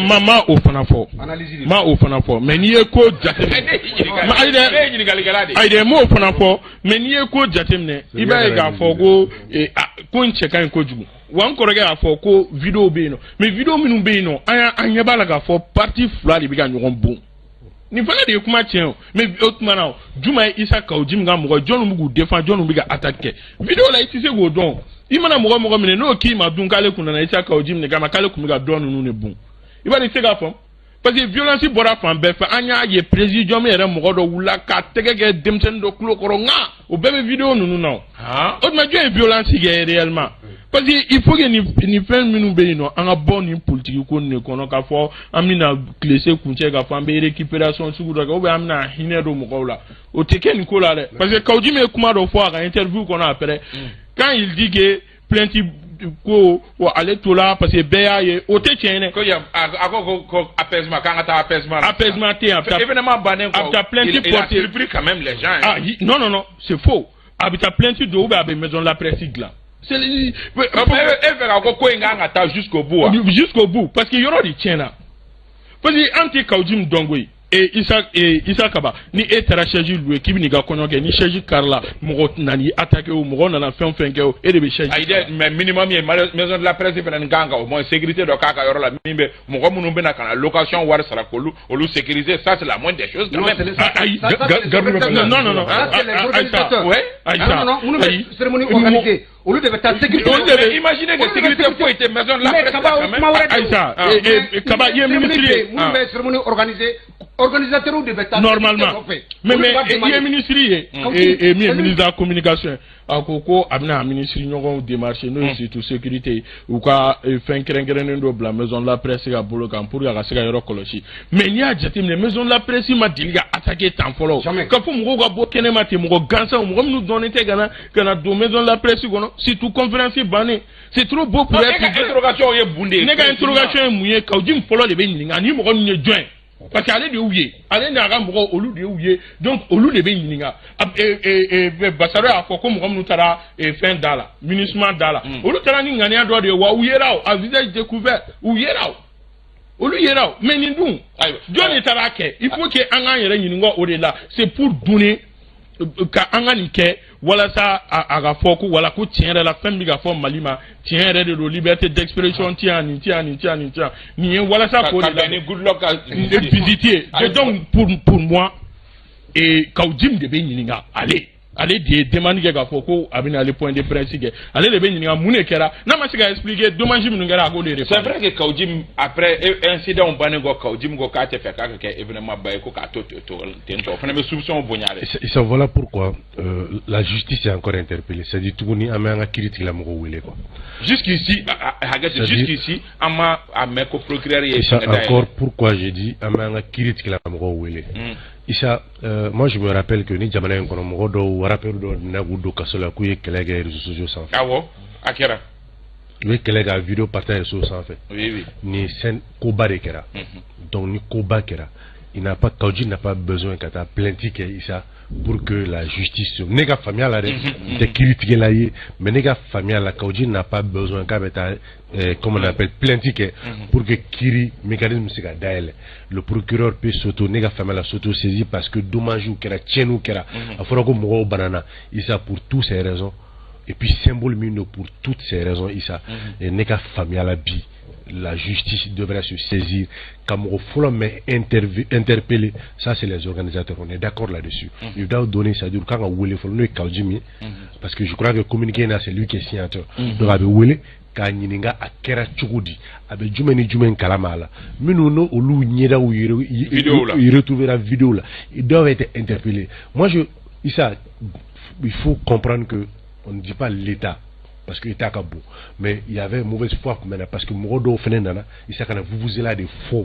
Ma ma o fana fɔ, ma o fana fɔ, mais n'i ye ko jateminɛ. Ayi dɛ, ne ye ɲininkalikɛla de ye. Ayi dɛ, m'o fana fɔ, mais n'i ye ko jateminɛ, i b'a ye k'a fɔ ko ko in cɛ ka ɲi kojugu. Wa n kɔrɔkɛ y'a fɔ ko vidéo bɛ yen nɔ, mais vidéo minnu bɛ yen nɔ, an ɲɛ b'a la k'a fɔ parti fila de bɛ ka ɲɔgɔn bon. Nin fana de ye kuma tiɲɛ o. Mais o tuma na, juma ye Issa Kaou Djim ka mɔgɔ, jɔnni bɛ k'u défend, jɔnni bɛ ka attaque kɛ vidéo la, i tɛ se k'o dɔn. I mana mɔgɔ mɔgɔ minɛ, n'o k'i ma dun k'ale kun nana Issa Kaou Djim de kama, k'ale kun bɛ ka dɔ ninnu de bon, i b'a dɔn, i tɛ se k'a fɔ, parce que violence bɔra fan bɛɛ fɛ. An y'a ye, présidium yɛrɛ mɔgɔ dɔ wulila ka tɛgɛ kɛ denmisɛnnin dɔ tulo kɔrɔ, nka o bɛɛ bɛ vidéo ninnu na. O o tuma, jɔn ye violence kɛ réellement? Parce que il faut que nin fɛn minnu bɛ yen nɔ, an ka bɔ nin politique ko nin de kɔnɔ, k'a fɔ an bɛna tile se kuncɛ, k'a fɔ an bɛ récupération sugu dɔ kɛ, ou bien an bɛna hinɛ don mɔgɔw la. O tɛ kɛ nin ko la dɛ, parce que Kaou Djim ye kuma dɔ fɔ a ka interview kɔnɔ après, quand il dit que plainte ko ale to la parce que bɛɛ y'a ye, o tɛ tiɲɛ ye dɛ. Ko yan a ko apaisement, k'an ka taa apaisement. Apaisement tɛ yen. A bɛ taa événement bannen kɔ, a bɛ taa plainte porter. Il a surpris quand même les gens. Ah non, non, non, c'est faux. A bɛ taa plainte don ou bien a bɛ maison de la presse dilan. C'est e fɛ ka ko in kan ka taa jusqu'au bout wa? Jusqu'au bout, parce que yɔrɔ de tiɲɛna, parce que an tɛ Kaou Djim dɔn koyi. E Issa Kaba, ni e taara chaise louer k'i bɛ n'i ka kɔɲɔ kɛ, ni chaise karila, mɔgɔ nan'i attaquer o, mɔgɔ nana fɛn o fɛn kɛ o, e de bɛ chaise. Ayi dɛ, mais minimum ye maison de la presse fana kan ka au moins sécurité dɔ k'a ka yɔrɔ la, min bɛ mɔgɔ minnu bɛna ka na location wari sara, k'olu olu sécuriser. Ça, c'est la moindre des choses quand même. Ayi, non, non, non. Ça, c'est les organisateurs. Ouais. Aïssa. Non, non, minnu bɛ cérémonie organiser, olu de bɛ taa sécurité. Olu de bɛ imaginer que sécurité foyi tɛ maison de la presse quand même. Aïssa, Kaba, i ye ministre ye. Minnu bɛ cérémonie organiser, organisateurs de bɛ taa. Normalement, mais i ye ministre ye, et min ye ministre de la communication, a ko ko a bɛna ministre ɲɔgɔnw démarcher, n'o ye surtout sécurité, u ka fɛn kɛrɛnkɛrɛnnen dɔ bila maison de la presse ka bolo kan pour que a ka se ka yɔrɔ kɔlɔsi. Mais n'i y'a jateminɛ, maison de la presse ma deli ka attaquer tan fɔlɔ, ka fɔ mɔgɔw ka bɔ kɛnɛma ten, mɔgɔ gansanw, mɔgɔ minnu dɔnnen tɛ, ka na don maison de la presse kɔnɔ, surtout conférence bannen. C'est trop beau pour être. Ne ka interrogation ye mun de ye? Ne ka interrogation ye mun ye? Kaou Djim fɔlɔ de bɛ ɲininka ni mɔgɔ ninnu ye jɔn ye, parce que ale de y'u ye, ale n'a ka mɔgɔw, olu de y'u ye, donc olu de bɛ ɲininka. Basaro y'a fɔ ko mɔgɔ minnu taara fɛn da la, MINUSMA da la, olu taara ni ŋaniya dɔ de ye wa, u yera o, à visage découvert, u yera o, olu yera o. Mais nin dun, jɔn de taara kɛ? Il faut que an k'an yɛrɛ ɲininka o de la. C'est pour donner ka an ka nin kɛ walasa a ka fɔ ko wala ko tiɲɛ yɛrɛ la, fɛn bɛ ka fɔ Mali ma, tiɲɛ yɛrɛ de don, liberté d'expression ti yan, nin ti yan, nin ti yan, nin ti yan, nin ye walasa k'o de la ni Goodluck ka visite ye. Donc pour moi, et Kaou Djim de bɛ ɲininka, ale de ye demande kɛ k'a fɔ ko a bɛna ale point de presse kɛ, ale de bɛ ɲininka mun de kɛra. N'a ma se ka expliquer, dommage minnu kɛra, a k'o de réparer. C'est vrai que Kaou Djim, après incident bannen kɔ, Kaou Djim ko k'a tɛ fɛ k'a ka kɛ événement ba ye, ko k'a to ten tɔ, o fana bɛ soupçon bonya dɛ. Ça, voilà pourquoi la justice est encore interpellée, c'est-à-dire tuguni an bɛ an ka kiiri tigilamɔgɔw wele quoi. Jusqu'ici, hakɛ, jusqu'ici an ma a mɛn ko procureur ye. C'est encore pourquoi j'ai dit an bɛ an ka kiiri tigilamɔgɔw wele. Issa, moi je me rappelle que ni jamana in kɔnɔ, mɔgɔ dɔw, rappeur dɔw nana k'u don kaso la k'u ye kɛlɛ kɛ réseaux sociaux sanfɛ. Awɔ, a kɛra. U ye kɛlɛ kɛ, a vidéo partage réseaux sanfɛ. Oui oui. Ni scène koba de kɛra. Donc ni koba kɛra, il n'a pas, Kaou Djim n'a pas besoin ka taa plainte kɛ, Issa, pour que la justice, ne ka faamuya la dɛ, n tɛ kiiritigɛla ye, mais ne ka faamuya la, Kaou Djim n'a pas besoin k'a bɛ taa comment on appelle, plainte kɛ pour que kiiri mécanisme bɛ se ka dayɛlɛ. Le procureur peut s'auto, ne ka faamuya la, s'auto-saisir, parce que dommage kɛra, tiɲɛniw kɛra, a fɔra ko mɔgɔw banana, Issa, pour toutes ces raisons, et puis symbole min don, pour toutes ces raisons, Issa, ne ka faamuya la bi, la justice devrait se saisir. Ka mɔgɔ fɔlɔ mɛ interpeller, ça c'est les organisateurs, on est d'accord là-dessus. Ils doivent donner, c'est-à-dire kan ka wele fɔlɔ, n'o ye Kaou Djim ye, parce que je crois que communiqué na, c'est lui qui est signateur. Donc a bɛ wele K'a ɲininka a kɛra cogo di, a bɛ jumɛn ni jumɛn kalama a la, minnu n'o olu ɲɛdaw Vidéo la. Retrouvera vidéo la, ils doivent être interpellés. Moi, je Issa, il faut comprendre que on ne dit pas l'État, parce que État ka bon, mais il y avait mauvaise foi maintenant, parce que mɔgɔ dɔw fɛnɛ nana, Issa, ka na vuvuzela de fɔ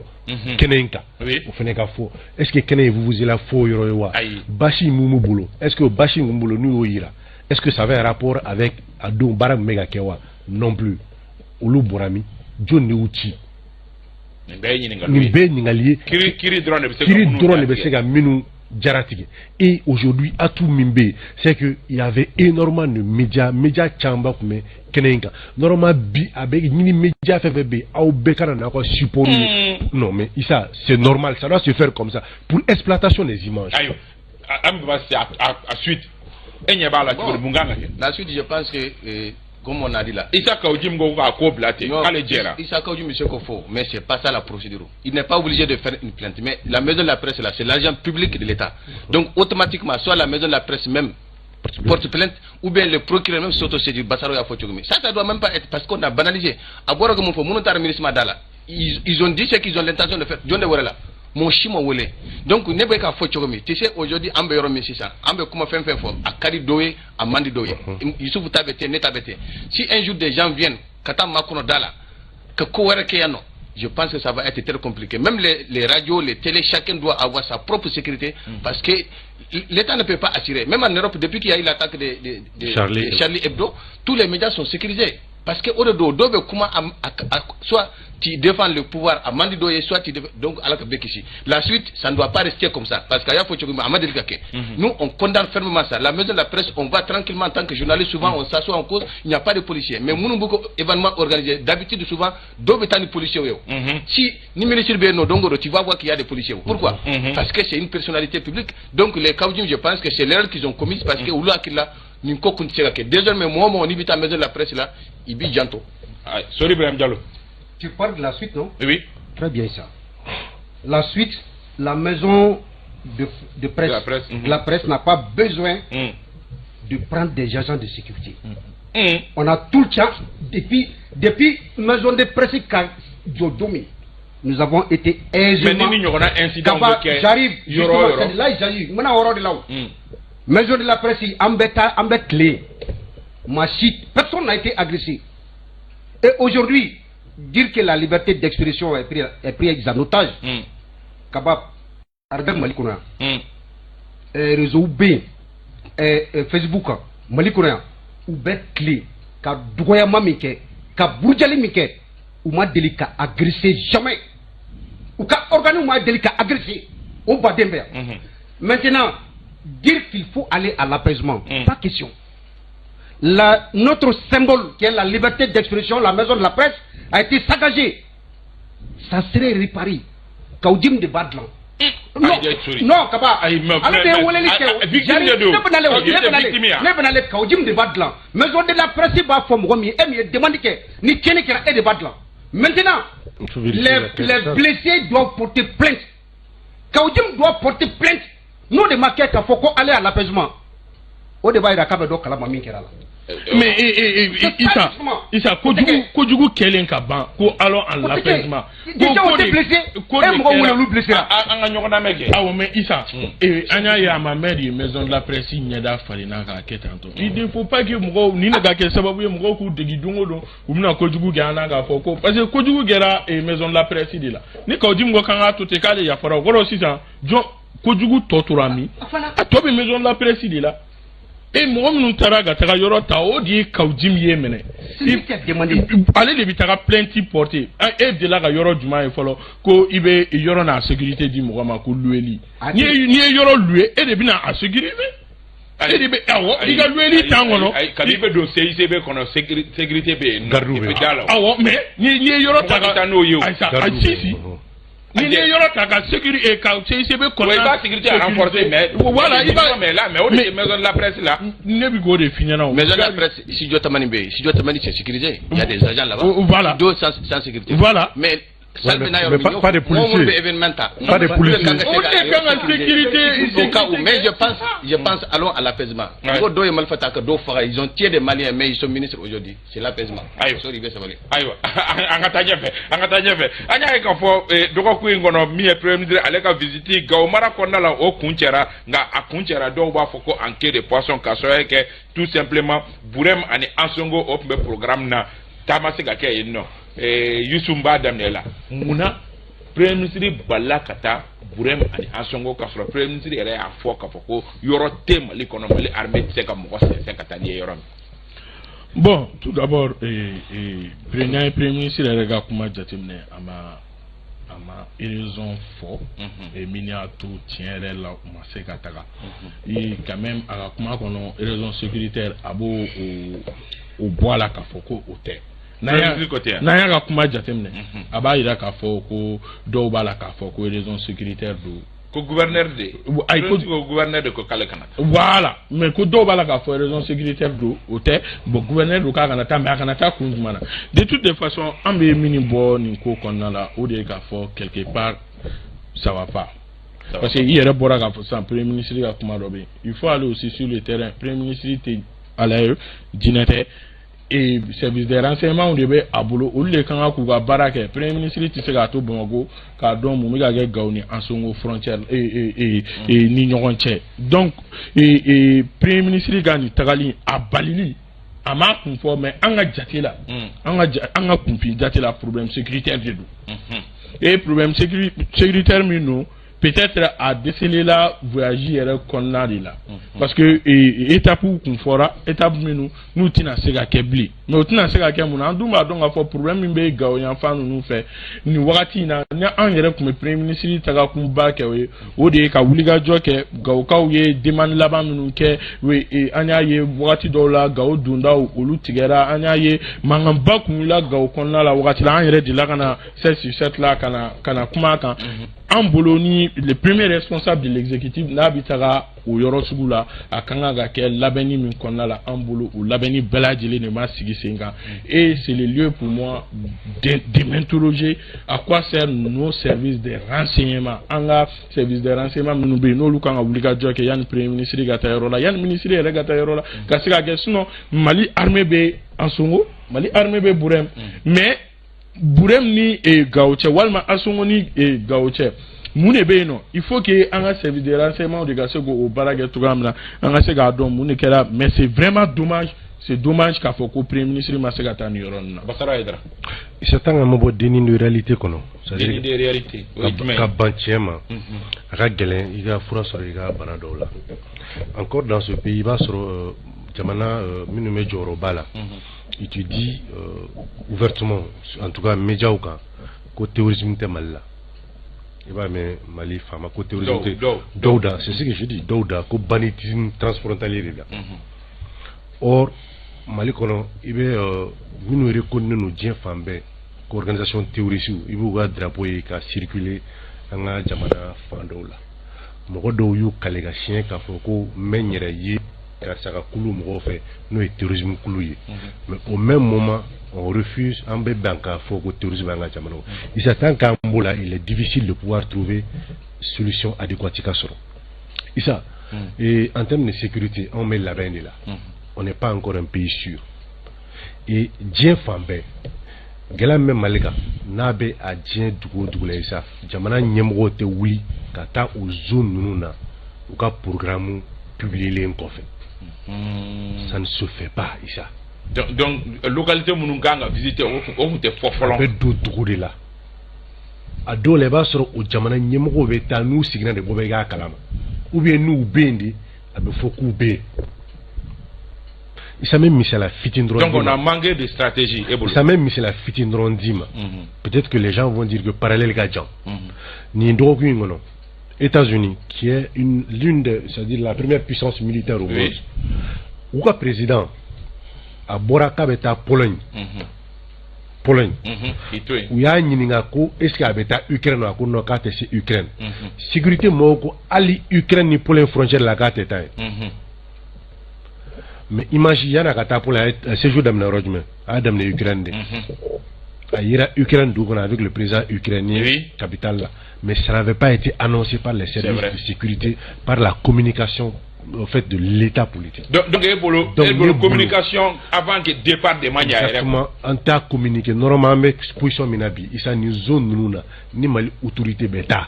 kɛnɛ in kan. O fɛnɛ ka fɔ, est ce que kɛnɛ ye vuvuzela fɔ yɔrɔ ye wa? Ayi. Basi mun b'u bolo, est ce que basi mun b'u bolo, n'u y'o yira, est ce que ça avait un rapport avec a don baara min bɛ ka kɛ wa? Non plus. Olu bɔra min? Jɔn de y'u ci? Nin bɛɛ ye ɲininkali Nin ye. bɛɛ ye ɲininkali ye. Kiri dɔrɔn de bɛ se ka Kiri minnu dɔrɔn de bɛ jatigɛ. Se ka minnu jaratigɛ. Et aujourd'hui, atout min bɛ yen, c'est que il y avait énormément de médias, médias caman tun bɛ kɛnɛ in kan. Normalement, bi a bɛ ɲini média fɛn fɛn bɛ yen, aw bɛɛ ka na n'aw ka support ye. Non mais Issa, c'est normal, ça doit se faire comme ça pour exploitation des images. Ayiwa, an bɛ se a suite, e ɲɛ b'a la cogo di? Mun kan ka kɛ? La suite, je pense que, comme on a dit là, Issa Kaou Djim ko k'a ko bila ten Non, k'ale jɛra. Issa Kaou Djim, monsieur Kofo, mais c'est pas ça la procédure. Il n'est pas obligé de faire une plainte. Mais la maison de la presse, là, c'est l'argent public de l'État. Donc, automatiquement, soit la maison de la presse même porte plainte, ou bien le procureur même s'autosaisit. Basaro y'a fɔ cogo min. Ça doit même pas être parce qu'on a banalisé. A bɔra ko mun fɔ, minnu taara MINUSMA da la, ils ont dit ce qu'ils ont l'intention de faire. Jɔn de wɛrɛ la? Mɔgɔ si ma wele. Donc, ne bɛ k'a fɔ cogo min, tu sais, aujourd'hui, an bɛ yɔrɔ min sisan, an bɛ kuma fɛn fɛn fɔ, a ka di dɔw ye, a man di dɔw ye. Youssouf ta bɛ ten, ne ta bɛ ten. Si un jour des gens viennent ka taa makɔnɔ da la, ka ko wɛrɛ kɛ yan nɔ, je pense que ça va être très compliqué. Même les radios, les télés, chacun doit avoir sa propre sécurité parce que l'État ne peut pas assurer. Même en Europe, depuis qu'il y a eu l'attaque de Charlie de Charlie Hebdo, tous les médias sont sécurisés. Parce que o de don, dɔw bɛ kuma soit tu défends le pouvoir a man di dɔw ye, soit tu défends, donc Ala ka bɛɛ kisi. La suite, ça ne doit pas rester comme ça, parce que a y'a fɔ cogo min, a ma deli ka kɛ. Nous, on condamne fermement ça. La maison de la presse, on va tranquillement en tant que journaliste, souvent on s'assoit en cause, il n'y a pas de policiers. Mais minnu b'u ko événement organisé, d'habitude, souvent dɔw bɛ taa ni policiers ye o. Si ni ministre bɛ yen nɔ don o don, tu vas voir qu'il y a des policiers. Pourquoi? Parce que c'est une personnalité publique. Donc les Kaou Djim, je pense que c'est l'erreur qu'ils ont commise, parce que olu hakili la nin ko kun tɛ se ka kɛ. Désormais, mɔgɔ o mɔgɔ n'i bɛ taa maison de la presse la, i b'i janto. Ayi, Sori Ibrahim Diallo. Tu parles de la suite, non? Oui. Très bien ça. La suite, la maison de presse, De la presse, de la presse n'a pas besoin de prendre des agents de sécurité. On a tout le temps, depuis maison de presse ka jɔ don min, nous avons été Mais aisément. ni ɲɔgɔnna incident Kaba, bɛ kɛ j'arrive, yɔrɔ o justement, yɔrɔ. c'est là il s'agit. N bɛna o yɔrɔ de la o. Maison de la presse, an bɛ taa, an bɛ tilen. Maa si, personne n'a été agressé. Et aujourd'hui, dire que la liberté d'expression est prise en otage, Kaba, a bɛ Mali kɔnɔ yan. Réseau bɛ yen, Facebook kan, Mali kɔnɔ yan, u bɛ tilen ka dɔgɔyama min kɛ, ka burujali min kɛ, u ma deli ka agresser jamais. U ka organe ma deli ka agresser. O baden bɛ yan. Maintenant, dire qu'il faut aller à l'apaisement, pas question. Notre symbole, qui est la liberté d'expression, la maison de la presse, a été saccagée. Ça serait réparé. Kaou Djim de b'a dilan. Non, Ayi, sorry. non, Kaba. Ayi, Ale de ye weleli kɛ o. Victime de don. Ne bɛ nalen o, Kaou Djim ne tɛ bɛ nalen. victime ye wa? Ne bɛ nalen, Kaou Djim de b'a dilan. Maison de la presse b'a fɔ mɔgɔ min ye, e min ye demande kɛ, ni tiɲɛni kɛra, e de b'a dilan. Maintenant, Il faut vérifier la les caisse. Blessés doivent porter plainte. Kaou Djim doit porter plainte. N'o de ma kɛ k'a fɔ ko aller à l'apaisement, o de b'a jira k'a bɛ dɔ kalama min kɛra la. Mais C'est Issa, ça, justement. Issa, kojugu kojugu kɛlen ka ban ko allons en O tɛ kɛ. l'apaisement. Déjà, o tɛ blessé. Ko E de mɔgɔ kɛra. wele olu blessé la. An ka ɲɔgɔn lamɛn kɛ. Awɔ, mais Issa, an y'a ye a ma mɛn de maison de la presse ɲɛda falenna k'a kɛ tan tɔ. Il ne faut pas que mɔgɔw nin de ka kɛ sababu ye mɔgɔw k'u degi don o don u bɛna kojugu kɛ an na k'a fɔ ko parce que kojugu kɛra maison de la presse de la. Ni Kaou Djim ko k'an k'a to ten k'ale yafara, o kɔrɔ sisan jɔn kojugu tɔ tora min? A tɔ bɛ maison de la presse de la. E mɔgɔ minnu taara ka taga yɔrɔ ta, o de ye Kaou Djim ye minɛ. C'est lui qui a demandé. Ale de bɛ taga plainte porter. E delila ka yɔrɔ jumɛn ye fɔlɔ ko i bɛ yɔrɔ n'a sécurité di mɔgɔ ma ko loueli? N'i ye yɔrɔ louer, e de bɛna a sécuriser, e de bɛ, awɔ, i ka loueli t'an kɔnɔ. Ayi, kabi i bɛ don CICB kɔnɔ, sécurité bɛ yen nɔ. Gardiw i bɛ bɛ yen. da la o. Awɔ, mais ni ye yɔrɔ ta Mɔgɔ tɛ taa n'o ye o. Ayi sa, Gardiw ayi, si bɛ si yen. ni ye yɔrɔ ta ka sécurité ka CICB kɔnɔ. Ouais, i b'a sécurité renforcer, mais voilà, i b'a mais là, mais o de tɛ maison de la presse la. Ne bɛ k'o de f'i ɲɛna o. Maison de la presse, Studio Tamani bɛ yen. Studio Tamani, c'est sécurisé. Il y a des agents là-bas. Voilà. D'autres sans sécurité. Voilà. Mais Salle bɛ n'a yɔrɔ min, pas de mɔgɔ minnu bɛ policiers. événement ta. Pas de Olu de kan policiers. ka se Olu de kan ka sécurité. Au cas où, mais je pense, allons à l'apaisement. Ouais. Mɔgɔ dɔw ye marifa ta ka dɔw faga, ils ont tué des Maliens, mais ils sont ministres aujourd'hui. C'est l'apaisement. Ayiwa. Sorry, i bɛ sabali. Ayiwa, an ka taa ɲɛfɛ, an ka taa ɲɛfɛ. An y'a ye k'a fɔ dɔgɔkun in kɔnɔ, min ye premier ministre ale ka visite Gawo mara kɔnɔna la, o kun cɛra. Nka a kun cɛra, dɔw b'a fɔ ko en queue de poisson, k'a sababu kɛ tout simplement Burem ani Ansongo, o tun bɛ programme na, taa ma se ka kɛ yen nɔ. Yusuf b'a daminɛ la, munna premier ministre balila ka taa Burem ani Ansongo, k'a sɔrɔ premier ministre yɛrɛ y'a fɔ k'a fɔ ko yɔrɔ tɛ Mali kɔnɔ, Mali armée tɛ se ka mɔgɔ sɛnsɛn ka taa n'i ye yɔrɔ min? Bon, tout d'abord, premier ministre yɛrɛ ka kuma jateminɛ, a ma raison fɔ min y'a to tiɲɛ yɛrɛ la u ma se ka taga. Et quand même, a ka kuma kɔnɔ, raison sécuritaire, a b'o o bɔ a la k'a fɔ ko o tɛ. N'an Premier ministre ko tɛ yan. N'an y'a ka kuma jateminɛ, a b'a yira k'a fɔ ko dɔw b'a la k'a fɔ ko raison sécuritaire don. Ko gouverneur de Ayi, ko gouverneur de ko k'ale kana taa. Voilà, mais ko dɔw b'a la k'a fɔ raison sécuritaire don, o tɛ. Bon, gouverneur don k'a kana taa, mais a kana taa kun jumɛn na? De toutes les façons, an bɛ min bɔ nin ko kɔnɔna la, o de ye k'a fɔ quelque part ça va pas. Ça va. Parce que i yɛrɛ bɔra k'a fɔ sisan, premier ministre ka kuma dɔ bɛ yen, il faut aller aussi sur le terrain. Premier ministre tɛ ala ye, jinɛ tɛ, et service des renseignements de bɛ a bolo, olu de kan ka k'u ka baara kɛ. Premier ministre tɛ se k'a to Bamakɔ k'a dɔn mun bɛ ka kɛ Gawo ni Ansongo frontière et ni ɲɔgɔn cɛ. Donc premier ministre ka nin tagali, a balili, a m'a kun fɔ, mais an ka jate la, an ka kunfin jate la, problème sécuritaire de don. Et problème sécuritaire min don, peut-être a décelé la voyage yɛrɛ kɔnɔna de la, parce que étape kun fɔra, étape minnu n'u tɛna se ka kɛ bilen. Mais o tɛna se ka kɛ mun na? An dun b'a dɔn k'a fɔ problème min bɛ Gawo yanfan ninnu fɛ nin wagati in na, ni an yɛrɛ tun bɛ premier ministre tagakunba kɛ, o ye o de ye ka wulikajɔ kɛ. Gawokaw ye demande laban minnu kɛ, an y'a ye wagati dɔw la Gawo dondaw olu tigɛra, an y'a ye mankanba kun wulila Gawo kɔnɔna la wagati la. An yɛrɛ delila ka na 7 sur 7 la ka na kuma a kan. An bolo, ni le premier responsable de l'exécutif n'a bɛ taga o yɔrɔ sugu la, a kan ka kɛ labɛnni min kɔnɔna la, an bolo o labɛnni bɛɛ lajɛlen de ma sigi sen kan. Et c'est le lieu pour moi de m'interroger à quoi servent nos services de renseignement. An ka service de renseignement minnu bɛ yen, n'olu kan ka wuli ka jɔ kɛ yanni premier ministre ka taa yɔrɔ la, yanni ministre yɛrɛ ka taa yɔrɔ la, ka se ka kɛ. Sinon Mali armée bɛ Ansongo, Mali armée bɛ Burem, mais Burem ni Gawo cɛ walima Ansongo ni Gawo cɛ, mun de bɛ yen nɔ? Il faut que an ka service de renseignement de ka se k'o baara kɛ cogoya min na, an ka se k'a dɔn mun de kɛra. Mais c'est vraiment dommage, c'est dommage k'a fɔ ko premier ministre ma se ka taa nin yɔrɔ ninnu na. Basara Hayidara. Isa, tant que ma bɔ déni de réalité kɔnɔ, déni de réalité, o ye jumɛn ye? Ka ban tiɲɛ ma, a ka gɛlɛn i ka fura sɔrɔ i ka bana dɔw la. Encore dans ce pays, i b'a sɔrɔ jamana minnu bɛ jɔyɔrɔba la, il te dit ouvertement, en tout cas médiaw kan, ko terrorisme tɛ Mali la. I b'a mɛn Mali faama ko terrorisme tɛ dɔw da, c'est ce que je dis, dɔw da ko banditisme transfrontalier de la. Or Mali kɔnɔ, i bɛ minnu reconnu don diɲɛ fan bɛɛ ko organisation terroriste, i b'u ka drapeau ye ka circuler an ka jamana fan dɔw la. Mɔgɔ dɔw y'u kale ka siɲɛ k'a fɔ ko n bɛ n yɛrɛ ye karisa ka kulu mɔgɔw fɛ, n'o ye terrorisme kulu ye. Mais au même moment, on refuse, an bɛ ban k'a fɔ ko terrorisme b'an ka jamana kɔnɔ. Isa, tant qu'an b'o la, il est difficile de pouvoir trouver solution adéquate ka sɔrɔ. Isa, et en termes de sécurité, anw bɛ labɛn de la, on n'est pas encore un pays sûr. Et diɲɛ fan bɛɛ, gɛlɛya min bɛ Mali kan, n'a bɛ a diɲɛ dugu o dugu la, Isa, jamana ɲɛmɔgɔw tɛ wuli ka taa o zone ninnu na u ka programme publier kɔfɛ. Ça ne se fait pas, Isa. Donc localité minnu kan ka visiter, o kun tɛ fɔ fɔlɔ. A bɛ don dugu de la. A dɔw la, i b'a sɔrɔ o jamana ɲɛmɔgɔw bɛ taa n'u sigira de bɔ bɛ k'a kalama, ou bien n'u bɛ yen de, a bɛ fɔ k'u bɛ yen. Isa, n bɛ misaliya fitinin dɔrɔn. Donc on a manqué de stratégie e bolo. Isa, n bɛ misaliya fitinin dɔrɔn d'i ma. Peut-être que les gens vont dire que parallèle ka jan. Nin dɔgɔkun in kɔnɔ, États-Unis, qui est l'une des, c'est-à-dire la première puissance militaire au monde, u ka président a bɔra k'a bɛ taa Pologne. Pologne. U y'a ɲininka ko est-ce que a bɛ taa Ukraine? A ko non, k'a tɛ se Ukraine. Sécurité mɔgɔw ko hali Ukraine ni Pologne frontière la, k'a tɛ taa yen. Mais image, yanni a ka taa Pologne, a ye séjour daminɛ yɔrɔ jumɛn? A y'a daminɛ Ukraine de. A yera Ukraine dugu kɔnɔ avec le président ukrainien, capitale là. Mais ça n'avait pas été annoncé par les services vrai. de sécurité, par la communication au fait de l'État politique. Donc e bolo Donc, e bolo ne bolo. Communication avant que départ de ma ɲa yɛrɛ. Exactement, an t'a communiqué. Normalement, an bɛ position min na bi, Isa, nin zone ninnu na, ni Mali autorité bɛ taa,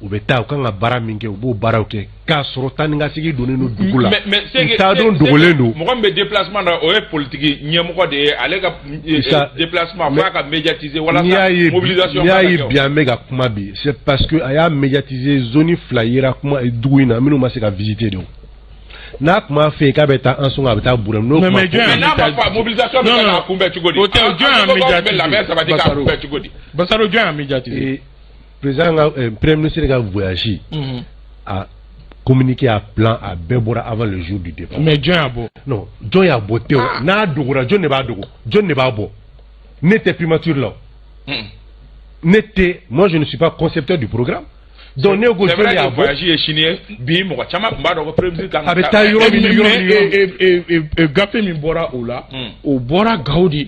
u bɛ taa, u kan ka baara min kɛ, u b'o baaraw kɛ k'a sɔrɔ taa ni ka segin donnen don dugu la. Mais c'est U t'a dɔn dogolen don. Mɔgɔ min bɛ déplacement na, o ye politique ɲɛmɔgɔ de ye. Ale ka Isa, déplacement mais f'a ka médiatiser n'i y'a walasa ye bi mobilisation n'i y'a ka ye kɛ o. bi, an bɛ ka kuma bi, c'est parce que a y'a médiatiser. Zone fila yera kuma dugu in na minnu ma se ka visiter de. O n'a tun b'a fɛ yen k'a bɛ taa Ansongo, a bɛ taa Burɛmu, n'o Mais tun ma mais fɔ. jɔn Mais n'a ma fɔ, mobilisation bɛ Non, kɛ non. k'a kunbɛn cogo di? O tɛ, jɔn y'a An bɛ médiatiser? Labɛn sabati k'a Basaro. kunbɛn cogo di? Basaro, jɔn y'a médiatiser? Et président ka premier ministre ka voyage a communiqué, a plan a bɛɛ bɔra avant le jour du départ. Mais jɔn y'a bɔ? Non, jɔn y'a bɔ tɛ o. N'a dogora, jɔn de b'a dogo? Jɔn de b'a bɔ? Ne tɛ primature la o. Ne tɛ, moi je ne suis pas concepteur du programme, donc ne ko C'est jɔn vrai de y'a que bɔ? voyage ye sini ye bi, mɔgɔ caman tun b'a dɔn ko premier ministre kan ka A bɛ taa yɔrɔ min, yɔrɔ min, yɔrɔ min. Gafe min bɔra o la, o bɔra Gawo de.